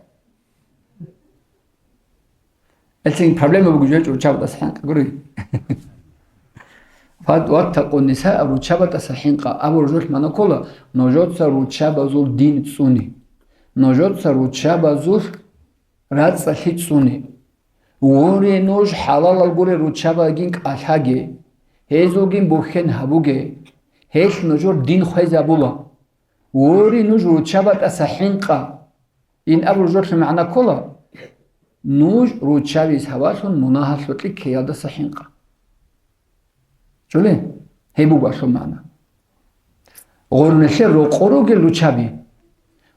Гьелъин проблема буго жо гьечӀо руччабатӀаса хӀинкъа, гури. Фат-, «Ваттакъу нисаа», руччабатӀаса хӀинкъа абураб жолъ магӀна ккола, нужеца руччабазул дин цӀуни. Нужеца руччабазул рацӀцӀалъи цӀуни. Вори нуж хӀалалал гури руччабагин кӀалъаге, гьезулгин бухьен гьабуге, гьелъ нужер дин хвезабула. Вори нуж руччабатӀаса хӀинкъа. Ин абураб жорлъи магӀна ккола, нуж руччабиз гьавалъун мунагьалъукье ккеялдаса хӀинкъа. Чули? Гьеб буго аслу магӀна. Гъур нилъер рокъор ругел руччаби,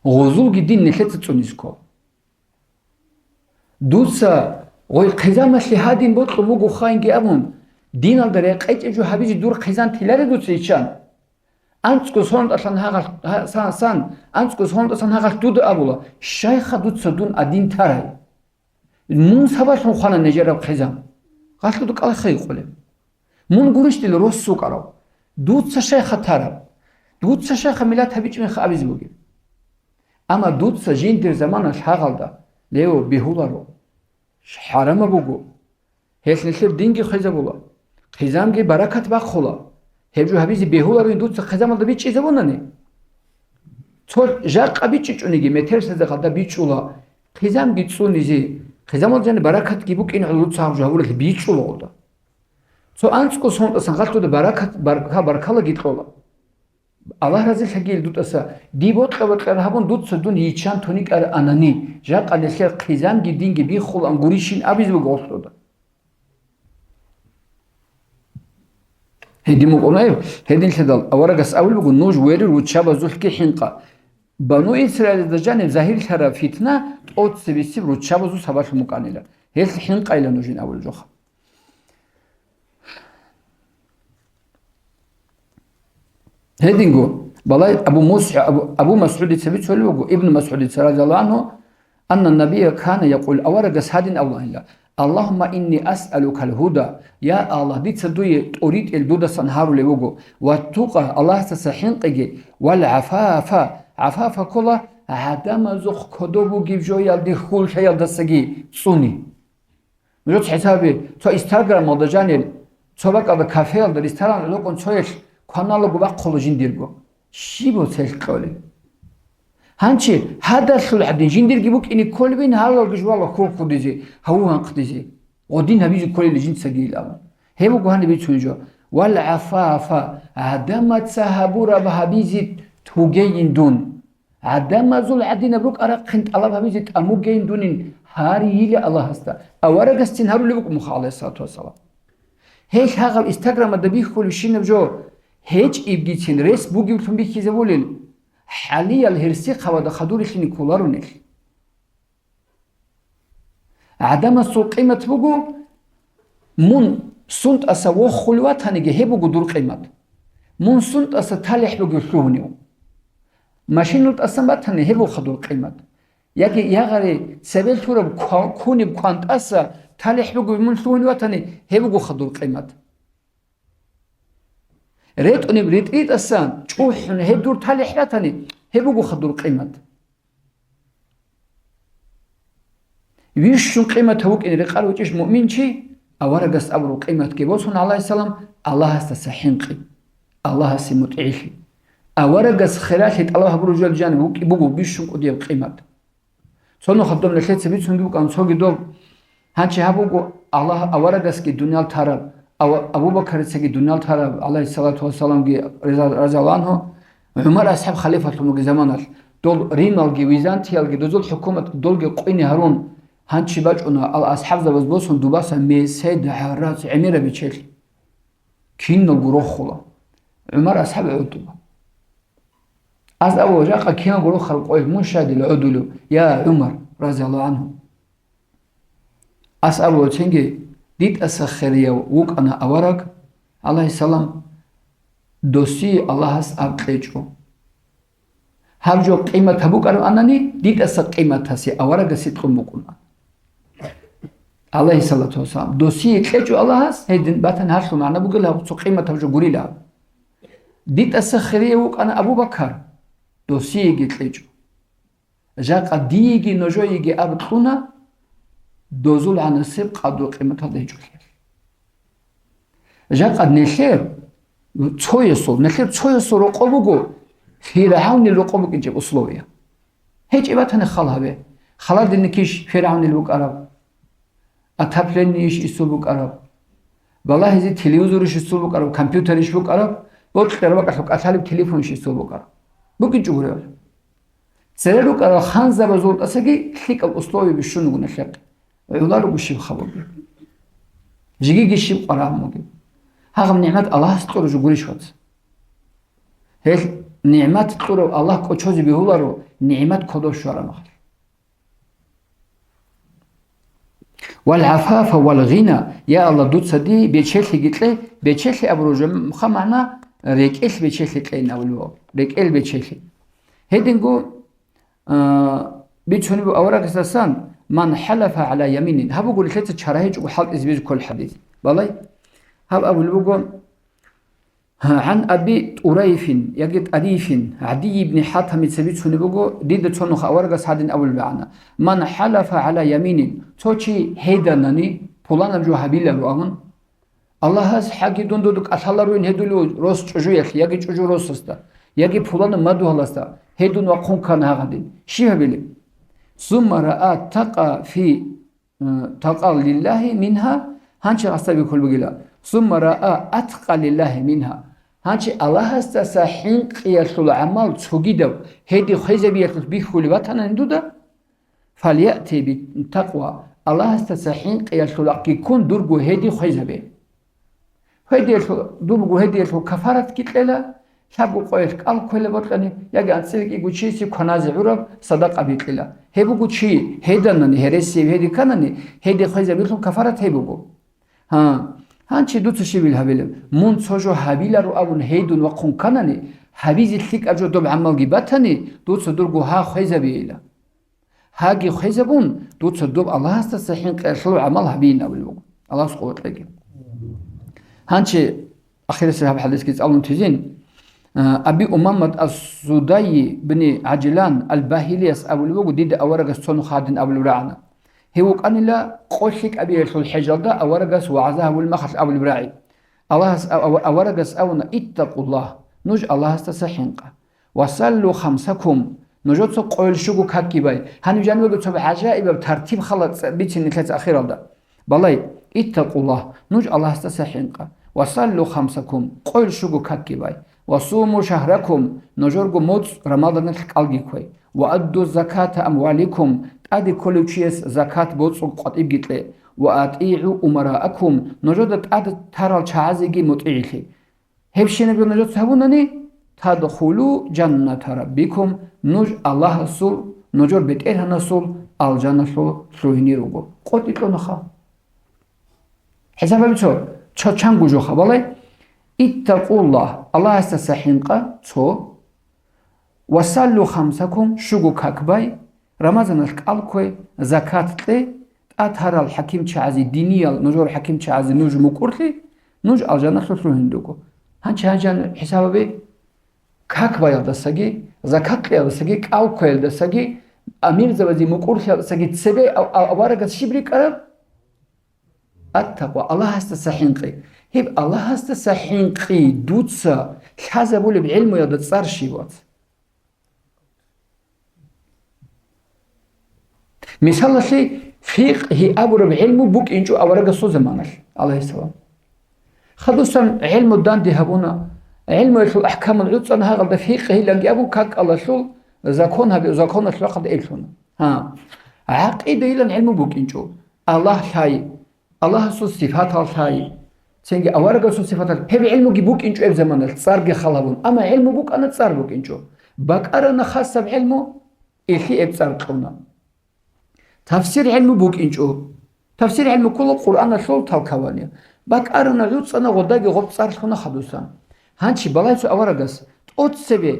гъузулги дин нилъеца цӀунизе ккола. Дуца гъой хъизамалъе гьадин бокьун буго хайинги абун, диналда рекъечӀеб жо гьабизе дур хъизан теларе дуца иччан? АнцӀго соналдасан гьагъалъ-, гьа-, сан, сан, анцӀго соналдасан гьагъалъ дуда абула, щайха дуца дун адин тарай? Мун сабаблъун хвана нижераб хъизан? Гъалъуда кӀалахъе гьикъулеб. Мун гурищ дила рос вукӀарав? Дуца щайха тараб? Дуца щайха миллат гьабичӀеб мех абизе бугеб? Амма дуца жиндир заманалъ гьагъалда, лево, бегьуларо. ХӀарамаб буго. Гьелъ нилъер динги хвезабула. Хъизамги баракат бахъула. Гьеб жо гьабизе бегьуларин дуца хъизамалда бичӀчӀизабунани? Цо жакъа бичӀчӀичӀониги, метерсазе гъада бичӀчӀула, хъизамги цӀунизе, хъизамал жани баракатги букӀин гӀоло дуца гьаб жо гьабуралъе бичӀчӀула гъода. Цо анцӀго сонтӀасан гъалъуда баракат, барка-, баркалаги кьола. Аллагь разилъагийил дутӀаса, диб бокьа-бокьара гьабун, дуца дун йиччан тоникӀар анани, жакъа нилъер хъизамги динги биххулаан гурищин абизе буго гъолъуда. Гьедин мукъунаев, гьединлъидал аварагас абулеб буго, нуж вери руччабазулъги хӀинкъа. Бану Исраилазда жаниб загьирлъараб фитна тӀоцебесеб руччабазул сабаблъун букӀанила. Гьелъ хӀинкъайила нужин абулеб жоха. Гьединго, балай Абу Мус-, Абу, Абу Масгьудица бицунеб буго, Ибн Масгьудица, радияллагьу гӀангьу, анна набия кана якъул, аварагас гьадин абуланила: «Аллагьумма инни асъалукал гьуда», я Аллагь, дица дуе тӀоритӀел дудасан гьарулев вуго, «ва тукъа», Аллагьасдаса хӀинкъиги, «вал гӀафафа», гӀафафа ккола гӀадамазухъ кодоб бугеб жоялде хьул лъеялдасаги цӀуни. Нужец хӀисаби, цо Инстаграмалда жанир, цо бакӀалда кафеялда, ресторан гӀолокъун цоялъ кваналаго бахъула жиндирго. Щиб целъ кьолеб? Гьанчи гьадалъул гӀадин жиндирги букӀине кколебин гьалалги жувала хурхудизе, гьаву гьанкъдизе. Гъодин гьабизе кколел жинцаги илан. Гьеб буго гьаниб бицун жо. Вал гӀафафа, гӀадамаца гьабураб гьабизе тугейин дун. ГӀадамазул гӀадинаб рукӀарахъин тӀалаб гьабизе тӀамугейин дунин гьарийила Аллагьасда. Аварагасцин гьарулеб букӀун муха, гӀалайгьиссалату вассалам. Гьел гьагъаб Инстаграмада бихьулебщинаб жо гьечӀебгицин рес бугеблъун бихьизабулел, хӀалиял гьерсихъабада хадурилъине кколаро нилъ. ГӀадамасул къимат буго, мун сунтӀаса воххулев ватаниги, гьеб буго дур къимат. Мун сунтӀаса талихӀ бугев лъугьунев. Машинал тӀасан батани, гьеб буха дур къимат. Яги ягъари цебе лъураб ква-, кунеб квантӀаса талихӀ бугев мун лъугьунев ватани, гьеб бугоха дур къимат. РетӀунеб ритӀитӀасан чӀухӀун гьеб дур талихӀ ратани, гьеб бугоха дур къимат. Вищун къиматав вукӀине рекъарав вукӀищ муъминчи, аварагас абураб къиматги босун, гӀалайгьиссалам, Аллагьасдаса хӀинкъи, Аллагьасе мутӀигӀлъи. Аварагас хиралъи тӀалаб гьабураб жо жаниб вукӀи-, буго вищун кӀудияб къимат. Цо нухалъ доб нилъеца бицунги букӀан цоги доб. Гьанчи гьаб буго Аллагь аварагасги дуниял тараб, Ава-, Абу-Бакарицаги дуниял тараб, гӀалайгьиссалату вассаламги, раза-, разияллагьу гӀангьу, ГӀумар асхӀаб халифалъун бугеб заманалъ, дол Рималги, Византиялги, дозул хӀукумат долги къине гьарун, гьанчи бачӀуна ал-асхӀабзабаз босун дубаса месед, гӀарац, гӀемераб бичелъ. Киналго рохула. ГӀумар асхӀаб гӀодула. Аз абула, жакъа киналго рохараб къоялъ мун щай дила гӀодулев, я ГӀумар, разияллагьу гӀангьу? Ас абула цинги, дитӀаса хирияв вукӀана авараг, гӀалайгьиссалам, досие Аллагьас аб кьечӀо. Гьаб жо къимат гьабукӀараб анани, дитӀаса къиматасе аварагасе кьун букӀуна. ГӀалайгьиссалату вассалам, досие кьечӀо Аллагьас, гьедин батани гьалъул магӀна бугила гьаб цо къиматаб жо гурила. ДитӀаса хирияв вукӀана Абу Бакар, досиеги кьечӀо. Жакъа диеги нужееги аб кьуна, дозул гӀанасеб къадру-къиматалда гьечӀолъиялъ. Жакъа нилъер цоясул, нилъер цоясул рокъо буго, ФиргӀавнил рокъо букӀинчӀеб условия. ГьечӀеб батани хал гьабе. Холодильникищ ФиргӀавнил букӀараб, отоплениейищ исул букӀараб, балагьизе телевизорищ исул букӀараб, компьютерищ букӀараб, бокьараб бакӀалъуб кӀалъалеб телефонищ исул букӀараб. БукӀинчӀо гуребали. Цере рукӀарал ханзабазул тӀасаги лъикӀаб условия бищун буго нилъехъе. ГӀула руго щиб хабурги. Жигиги щиб къварагӀун бугеб. Гьагъаб нигӀмат Аллагьас кьураб жо гурищ, вац? Гьел нигӀмат кьурав Аллагь кӀочозе бегьуларо, нигӀмат кодоб щвараб мехалъ. Вал гӀафафа вал гъина, я Аллагь, дуца дие бечелъиги кье, бечелъи абураб жо муха магӀна, рекӀелъ бечелъи кьейин абулеб, рекӀел бечелъи. Гьединго, а, бицунеб аварагасдасан, ман хӀалафа гӀала яминин, гьаб буго нилъеца чара гьечӀого хӀалтӀизе бегьулеб хӀадис. Балай, гьаб абулеб буго, ГӀан Аби ТӀурайфин, яги ТӀарифин, ГӀадий ибн ХӀатамица бицунеб буго, дида цо нух аварагас гьадин абулеб гӀана: «Ман хӀалафа гӀала яминин», цо чи гьеданани, пуланаб жо гьабиларо абун, Аллагьас хӀаги дун дуда кӀалъаларуин гьедулев рос чӀужуялъ яги чӀужу росасда, Яги пуланаб мадугьаласда, гьедун вахъун ккана гьагъадин. Щиб гьабилеб? Сумма раа такъа фи, э, такъа лиллагьи мингьа, гьанчи гьасда бихьулеб бугила. Сумма раа аткъа лиллагьи мингьа. Гьанчи Аллагьасдаса хӀинкъиялъул гӀамал цогидаб гьеде хвезабиялъулъ бихьулеб батанани дуда? Фальяти битакъва, Аллагьасдаса хӀинкъиялъулахъги ккун дурго гьеди хвезабе. Гьедиялъул, дурго гьедиялъул кафаратги кьела, лъабго къоялъ кӀал кквела бокьани, яги анцӀила кӀиго чиясе кваназе гӀураб садакъа бикьила. Гьеб буго чи гьеданани, гьересияб гьеди кканани, гьеди хвезабилъун кафарат гьеб буго. Гьа, гьанчи дуца щибил гьабилеб? Мун цо жо гьабиларо абун гьейдун вахъун кканани, гьабизе лъикӀаб жо доб гӀамалги батани, дуца дурго гьа хвезабейила. Гьаги хвезабун, дуца доб Аллагьасдаса хӀинкъиялъул гӀамал гьабейин абулеб буго. Аллагьас къуват кьеги. Гьанчи ахирисеб гьаб хӀадисги цӀалун тезин, а, Аби Умамат ас-Судайи бни ГӀажлан ал-Багьилияс абулеб буго, дида аварагас цо нух гьадин абулеб рагӀана. Гьев вукӀанила къо лъикӀабиялъул хӀежалда аварагас вагӀза гьабулеб мехалъ абулеб рагӀи. Аллагьас, ав-, ав-, аварагас абуна: «Иттакъуллагь», нуж Аллагьасдаса хӀинкъа. «Ва саллу хамсакум», нужеца къойил щуго какги бай. Гьаниб жанивего цо гӀажаибаб тартиб хала ц-, бицин нилъеца ахиралда. Балай, иттакъуллагь, нуж Аллагьасдаса хӀинкъа. «Ва саллу хамсакум», къойил щуго какги бай. «Ва суму шагьракум», нужерго моцӀ Рамаданалъ кӀалги кквай. «Ва адду заката амваликум», тӀаде кколев чияс закат боцӀул къватӀибги кье. «Ва атигӀу умараакум», нужеда тӀад тарал чагӀазеги мутӀигӀилъе. Гьебщинаб жо нужеца гьабунани, «тадхулу жанната раббикум», нуж Аллагьасул, нужер БетӀергьанасул алжаналъул лъугьине руго. КъотӀи кьунаха. ХӀисаб гьабицо, чо-, чанго жо хабалай, иттакъуллагь, Аллагьасдаса хӀинкъа, цо, «Ва саллу хамсакум», щуго как бай, Рамазаналъ кӀал ккве, закат кье, тӀад гьарал хӀакимчагӀазе, диниял нужер хӀакимчагӀазе нуж мукӀурлъи, нуж алжаналъулъ лъугьин руго. Гьанчи гьанжан хӀисабаби, как баялдасаги, закат кьеялдасаги, кӀал кквеялдасаги, амирзабазе мукӀурлъиялдасаги цебе ав-, ав-, аварагас щиб рикӀкӀараб? Аттакъва, Аллагьасдаса хӀинкъи. Гьеб Аллагьасдаса хӀинкъи дуца лъазабулеб гӀилмуялда цӀар щиб, вац? Мисалалъе, фикъгьи абураб гӀилму букӀинчӀо аварагасул заманалъ, гӀалайгьиссалам. Хадусан гӀилму данде гьабуна, гӀилмуялъул ахӀкамал гӀуцӀана гьагъалда фикъгьиланги абун какалалъул закон гьаби-, законалъул рахъалда эблъуна. Гьа, гӀакъидайилан гӀилму букӀинчӀо. Аллагь лъай, Аллагьасул сифатал лъай, цинги аварагасул сифатал, гьеб гӀилмуги букӀинчӀо гьеб заманалъ, цӀарги хал гьабун, амма гӀилму букӀана, цӀар букӀинчӀо. БакӀарана хасаб гӀилму, илъи гьеб цӀар кьуна. Тафсир гӀилму букӀинчӀо. Тафсир гӀилму ккола Къуръаналъул толкование. БакӀарана, гӀуцӀана, гъодаги гъоб цӀар лъуна хадусан. Гьанчи балайцо аварагас тӀоцебе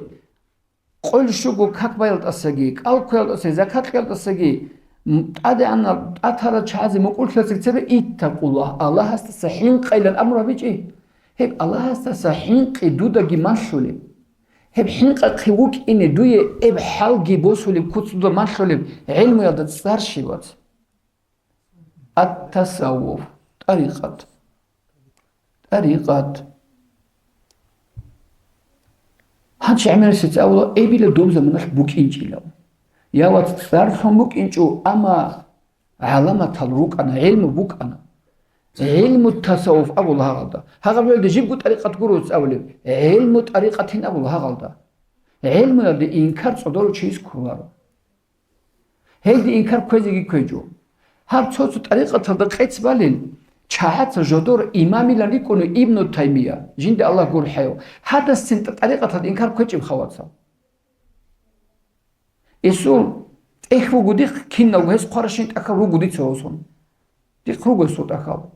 къойил щуго как баялдасаги, кӀал кквеялдасаги, закат кьеялдасаги, м, тӀадегӀанал, тӀатарал чагӀазе мукӀурлъиялдасаги цебе иттакъуллагь, Аллагьасдаса хӀинкъайилан амру гьабичӀи. Гьеб Аллагьасдаса хӀинкъи дудаги малъулеб. Гьеб хӀинкъахъе вукӀине дуе эб хӀалги босулеб, куц дуда малъулеб гӀилмуялда цӀар щиб, вац? Ат-тасаввуф, тӀарикъат. ТӀарикъат. Гьанчи гӀемерисеца абула, эбила доб заманалъ букӀинчӀила. Я, вац, цӀарлъун букӀинчӀо, амма гӀаламатал рукӀана, гӀилму букӀана. ГӀилму тасаввуф абула гьагъалда. Гьагъаб жоялда жибго тӀарикъат гуроц абулеб, гӀилму тӀарикъатин абула гьагъалда. ГӀилмуялде инкар цӀодорав чияс кколаро. Гьелде инкар кквезеги кквечӀо. Гьаб цо-цо тӀарикъаталда къец балел, чагӀаца жодор имамилан рикӀкӀуна Ибну Таймия, жинда Аллагь гурхӀев. Гьадасцин тӀа-, тӀарикъаталда инкар кквечӀеб хавацал. Эсул тӀехь вуго дихъ, киналго гьес хъваращин тӀахьал руго дица гьосун. Дихъ руго эсул тӀахьал.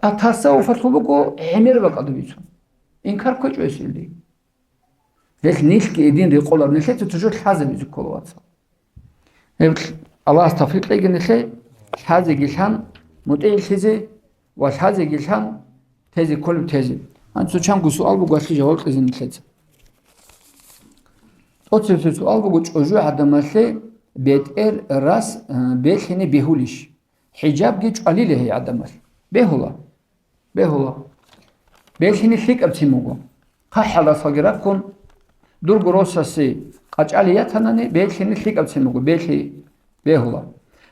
А тасаввуфалъул буго гӀемер бакӀалда бицун. Инкар кквечӀо эсилде. Гьелъ нилъги эдин рекъолар, нилъеца цо жо лъазабизе ккола, вацал. Гьеб Аллагьас тавфикъ кьеги нилъе, лъазеги лъан мутӀигӀлъизе ва лъазеги лъан тезе кколеб тезе. Гьанцо чанго суал буго, гьалъие жаваб кьезе нилъеца. ТӀоцебесеб суал буго, чӀужугӀадамалъе бетӀер рас, э, белъине бегьулищ? ХӀижабги чӀвалила гьей гӀадамал. Бегьула. Бегьула. Белъине лъикӀабцин буго. ХъахӀалдасалги раккун, Дурго росасе къачӀали ятанани, белъине лъикӀабцин буго, белъи бегьула.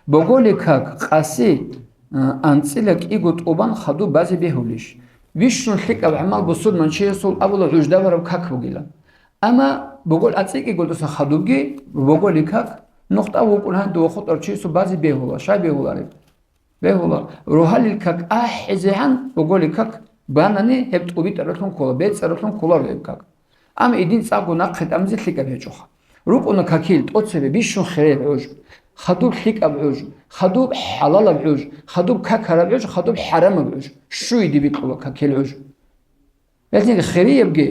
Боголи как къаси, а, анцӀила кӀиго тӀубан хадуб базе бегьулищ? Бищун лъикӀаб гӀамал бусурманчиясул абула гӀуждабараб как бугилан. Амма богол анцӀила кӀиго тӀубан хадубги, боголи как, нухда вукӀун гьанду ва хутӀарчиясул базе бегьула, щай бегьулареб? Бегьула, рогьалил как ахӀизегӀан, боголи как банани, гьеб тӀубитӀаралъун ккола, бецӀаралъун кколаро гьеб как. Амма идин цӀакъго нахъе тӀамизе лъикӀаб гьечӀоха. РукӀуна какил, тӀоцебе бищун хереб гӀуж, хадуб лъикӀаб гӀуж, хадуб хӀалалаб гӀуж, хадуб какараб гӀуж, хадуб хӀарамаб гӀуж, щуй дибикьула какил гӀуж. Гьелъин хириябги,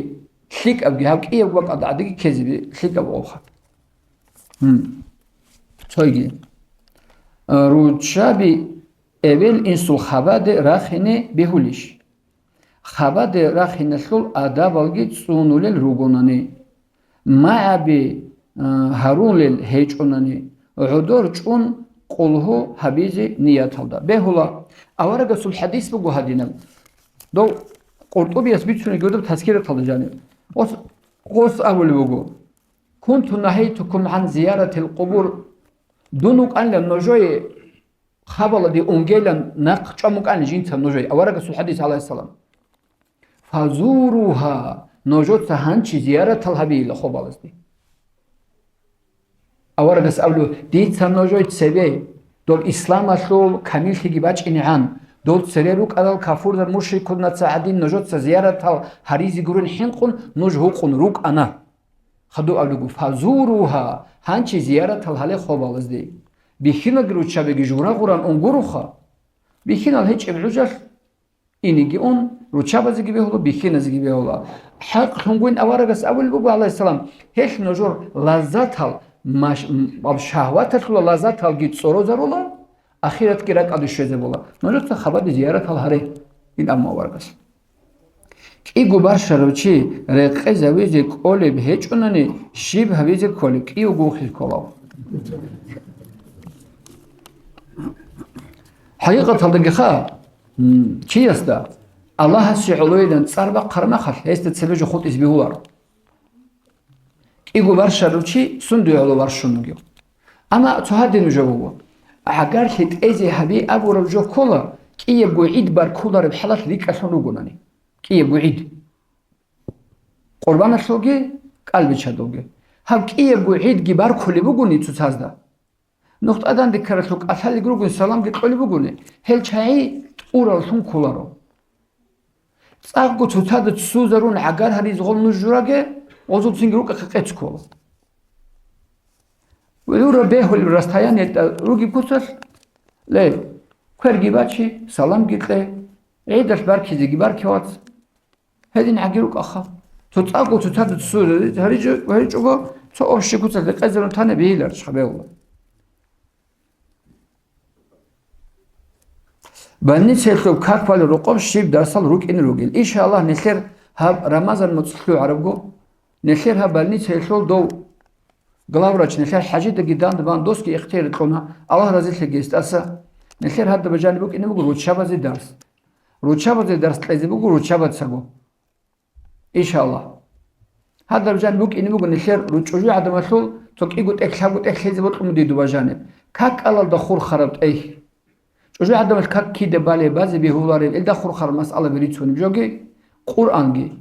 лъикӀабги, гьаб кӀиябго бакӀалда гӀадиги ккезе лъикӀаб гъобха. Гьун. Цойги. А, руччаби эбел-инсул хабаде рахине бегьулищ? Хабаде рахиналъул адабалги цӀунулел ругонани, магӀаби, а, гьарулел гьечӀонани, гӀодор чӀун къулгьу гьабизе нияталда. Бегьула, аварагасул хӀадис буго гьадинаб. Дов Къуртубияс бицунеб буго доб Тазкираталда жаниб. Гъос, гъос абулеб буго: «Кунту нагьайтукум гӀан зияратил къубур». Дун вукӀанила нужее хабаладе унгейлан нахъ чӀван букӀанила жинца нужее, аварагасул хӀадис, гӀалайгьиссалам. «Фазуругьа», нужеца гьанчи зияратал гьабейила хобалазде. Аварагас абулеб: «Дица нужее цебе, дол исламалъул камиллъиги бачӀинегӀан, дол цере рукӀарал кафурзар мушрикунаца гӀадин нужеца зияратал гьаризе гурин хӀинкъун нуж гьукъун рукӀана». Хадуб абулеб буго: «Фазуругьа», гьанчи зияратал гьале хобалазде. Бихьиналги руччабиги жугьра-гъуран унгуруха. Бихьинал гьечӀеб гӀужалъ Инеги ун, руччабазеги бегьула, бихьиназеги бегьула. ХӀакълъун гуйин аварагас абулеб буго, гӀалайгьиссалам, гьелъ нужер лаззатал, маш-, м-, м-, шагьваталъула лаззаталги цӀорозарула, ахиратги ракӀалде щвезабула. Нужеца хабаде зияратал гьаре, ин абун аварагас. КӀиго барщарав чи рекъезавизе кӀолеб гьечӀунани, щиб гьабизе кколеб? КӀиявго вухизе кколев. ХӀакъикъаталдаги ха, М, чиясда Аллагьасе гӀолойилан цӀар бахъараб мехалъ, гьесда цебе жо хутӀизе бегьуларо. КӀиго варшарав чи сундуе гӀоло варшун вугев. Амма цо гьадин жо буго. ГӀагарлъи тӀезе гьаби абураб жо ккола, кӀиябго гӀид баркулареб хӀалалъ рикӀкӀалъун ругонани. КӀиябго гӀид. Къурбаналъулги, кӀалбичадулги. Гьаб кӀиябго гӀидги баркулеб бугони цоцазда. Нухда дандекаралъул кӀалъалиги ругони, саламги кьолеб бугони, гьел чагӀи тӀураллъун кколаро. ЦӀакъго цоцазда ццузарун гӀагар гьаризе гъол нуж жураге, гъозул цинги рукӀахъе къец ккола. Гьура бегьулеб расстояниетӀа ругеб куцалъ, ле, кверги бачи, саламги кье, гӀидалъ баркизеги барке, вац. Гьедин гӀаги рукӀаха. Цо цӀакъго цоцазда ццу гьаричӀого, цо общий куцалъ рекъезарун тана бегьиларищха бегьула. Больницаялъул какбал рокъоб щиб дарсал рукӀине ругел. Иншаллагь, нилъер гьаб Рамазан моцӀ лъугӀарабго, нилъер гьаб больницаялъул дов главврач, нилъер ХӀажидаги дандбан досги ихтияр кьуна, Аллагь разилъеги гьесдаса. Нилъер гьадаб жаниб букӀине буго руччабазе дарс. Руччабазе дарс кьезе буго руччабацаго. Иншаллагь. Гьадаб жаниб букӀине буго нилъер ру-, чӀужугӀадамалъул цо кӀиго тӀехь, лъабго тӀехь лъезе бокьун буго дидуба жаниб. Как кӀалалда хурхараб тӀехь. ЧӀужугӀадамалъ как кида балеб, базе бегьулареб, илда хурхараб масъалаби рицунеб жоги, Къуръанги.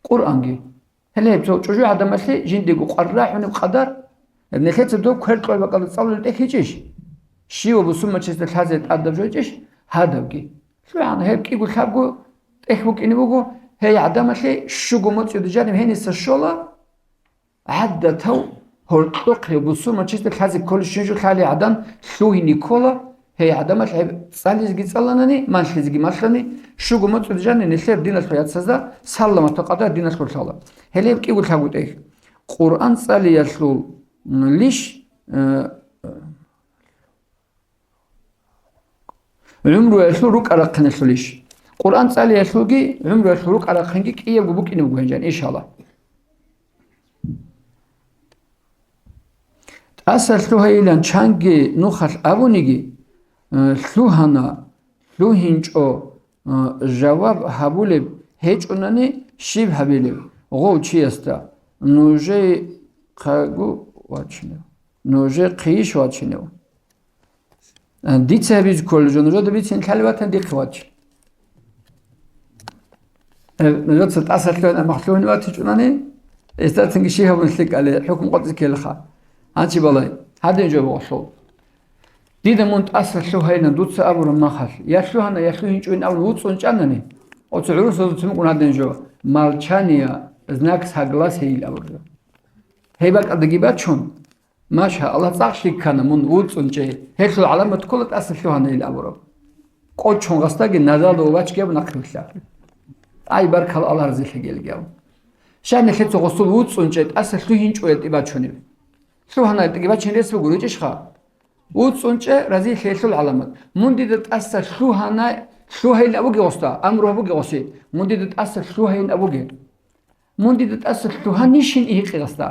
Къуръанги. Гьеле гьеб цо чӀужугӀадамалъе жиндего къваррагьунеб къадар, гьеб нилъеца доб квер кьой бакӀалда цӀалулел тӀехь гьечӀищ? Щивав бусурманчиясда лъазе тӀадаб жо гьечӀищ? Гьадабги. ЛъугӀана гьеб кӀиго-лъабго тӀехь букӀине буго, гьей гӀадамалъе щуго моцӀида жаниб гьениса щола, гӀадатав гьоркьохъе бусурманчиясда лъазе кколеб щинжо лъалей гӀадан лъугьине ккола, гьей гӀадамалъ гьеб цӀализеги цӀаланани, малъизеги малъани, щуго моцӀида жаниб нилъер диналъул яцазда саламатаб къадар диналъул лъала. Гьеле гьеб кӀиго-лъабго тӀехь. Къуръан цӀалиялъул, м, лищ, э, ГӀумруялъул рукӀа-рахъиналъулищ? Къуръан цӀалиялъулги гӀумруялъул рукӀа-рахъинги кӀиябго букӀине буго гьанжан, иншаллагь. ТӀаса лъугьайилан чанги нухалъ абуниги, э, лъугьана, лъугьинчӀо, э, жаваб гьабулеб гьечӀунани щиб гьабилеб гъов чиясда? нужей хъагу вачинев. Нужей хъийищ вачинев. А, дица гьабизе кколел жо, нужеда бицин лъалев ватани дихъе вач. Э, нужеца тӀаса лъугьана махлугьун ватичӀунани, эстацинги щиб гьабун лъикӀали, хӀукму къотӀизе ккелаха. Гьанчи балай, гьадин жо богьлъул. Дида мун тӀаса лъугьайна дуца абураб махалъ, я лъугьана, я лъугьинчӀойин абун вуцӀцӀун чӀанани, оцо гӀурусазул цумукъун гьадин жо, молчание, знак согласия ил абураб жо. Гьеб бакӀалдаги бачун, Маша, Аллагь цӀакъ лъикӀ ккана мун вуцӀцӀун чӀей, гьелъул гӀаламат ккола тӀаса лъугьана ил абураб. Къочун гъасдаги назалда вачги абун нахъе вилълъа. Ай, баркал, Аллагь разилъагелги абун. Щай нилъеца гъосул вуцӀцӀун чӀей тӀаса лъугьинчӀо гьелтӀи бачунеб? Лъугьана гьелтӀиги бачин рес буго, ручӀищха? ВуцӀцӀун чӀей разилъиялъул гӀаламат. Мун дида тӀаса лъугьана, лъугьайин абуге гъосда, амру гьабуге гъосе. Мун дида тӀаса лъугьайин абуге. Мун дида тӀаса лъугьанищин ихъе гъасда.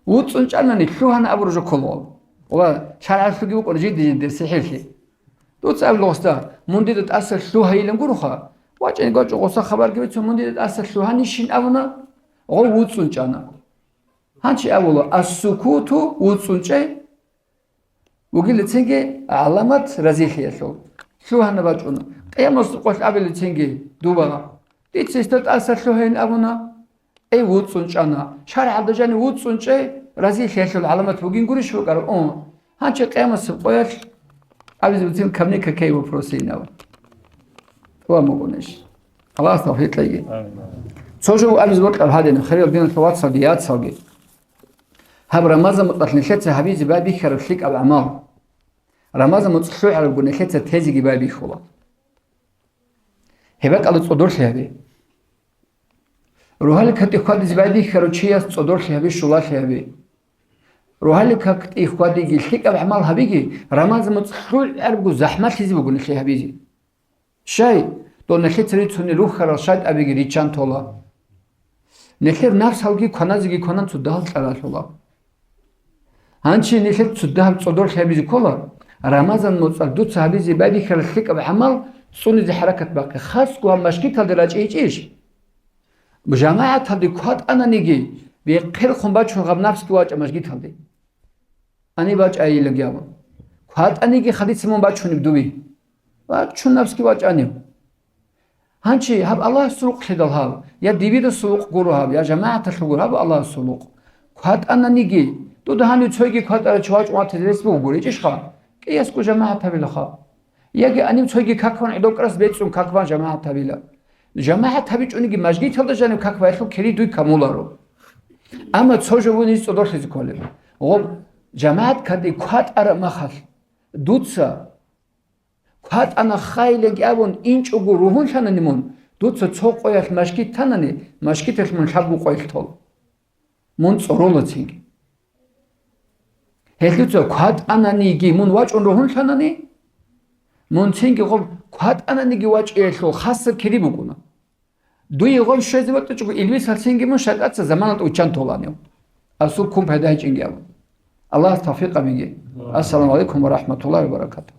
ВуцӀцӀун чӀанани лъугьана абураб жо ккола. Ва шаргӀалъуги букӀун жиди-жидер сихӀирлъи. Дуца абула гъосда, мун дида тӀаса лъугьайилан гуроха. ВачӀин гъочӀо гъоса хабарги бицун, мун дида тӀаса лъугьанищин абуна, гъов вуцӀцӀун чӀана. Гьанчи абула, ас-сукуту, вуцӀцӀун чӀей, вугилицинги гӀаламат разилъиялъул. Лъугьана бачӀуна. Къиямасеб къоялъ абилицинги дуба. Дица гьесда тӀаса лъугьайин абуна. Эй, вуцӀцӀун чӀана. ШаргӀалда жанив вуцӀцӀун чӀей разилъиялъул гӀаламат бугин гурищ букӀараб? О, гьанчи къиямасеб къоялъ абизе буцин камни какие вопросы инав. Ва мукӀунищ. Аллагьас тавфикъ кьеги. Амин. Цо жо абизе бокьараб гьадин, хириял диналъул вацалги яцалги. Гьаб Рамазан муцӀалъ нилъеца гьабизе байбихьараб лъикӀаб гӀамал. Рамазан муцӀ лъугӀарабго нилъеца тезеги байбихьула. Гьеб бакӀалда цӀодорлъи гьабе. Рогьалил какде хьвадизе байбихьарав чияс цӀодорлъи гьабе, щулалъи гьабе. Рогьалил какде хьвадиги лъикӀаб гӀамал гьабиги, Рамазан муцӀ лъугӀарабго захӀмалъизе буго нилъее гьабизе. Щай? Дов нилъеца рицунел рухьарал шайтӀабиги риччан тола. Нилъер напсалги кваназеги кванан цо дагьал кьаралъула. Гьанчи нилъер цо дагьаб цӀодорлъи гьабизе ккола, Рамазан муцӀалъ дуца гьабизе байбихьарал лъикӀаб гӀамал цӀунизе хӀаракат бахъе, хасго гьаб мажгиталде рачӀейчӀищ? ЖамагӀаталде кватӀананиги, бехъерхъун бачун гьаб напсги вачӀа мажгиталде. Ани бачӀайилаги абун. КватӀаниги хадица мун бачунеб дуби. Бачун напсги вачӀанив. Гьанчи гьаб Аллагьасул рукълъидал гьаб, я дибидасул рукъ гуро гьаб, я жамагӀаталъул гуро гьаб Аллагьасул рукъ. КватӀананиги, дуда гьанив цойги кватӀарав чи вачӀун ватизе рес буго гурищ ха? КӀиясго жамагӀат гьабилаха. Яги гьанив цойги какван гӀодов кӀарас бецӀун какван жамагӀат гьабила. ЖамагӀат гьабичӀониги мажгиталда жанив какбаялъул кири дуй камуларо. Амма цо жо вунизе цӀодорлъизе кколеб. Гъоб жамагӀат какде кватӀараб махалъ дуца КватӀана хайилаги абун инчӀого ругьунлъанани мун, дуца цо къоялъ машгит танани, машгиталъ мун лъабго къоялъ тол. Мун цӀоролацинги. Гьелъуца кватӀананиги мун вачӀун ругьунлъанани, мун цинги гъоб кватӀананиги вачӀиялъул хасаб кири букӀуна. Дуе гъов щвезе батӀичӀого, илбисалъинги мун шайтӀаца заманалда уччан толанев. Асул ккун пайда гьечӀинги абун. Аллагьас тавфикъ гьабеги. Ассаламу гӀалайкум ва рахӀматуллагьи ва баракатугь.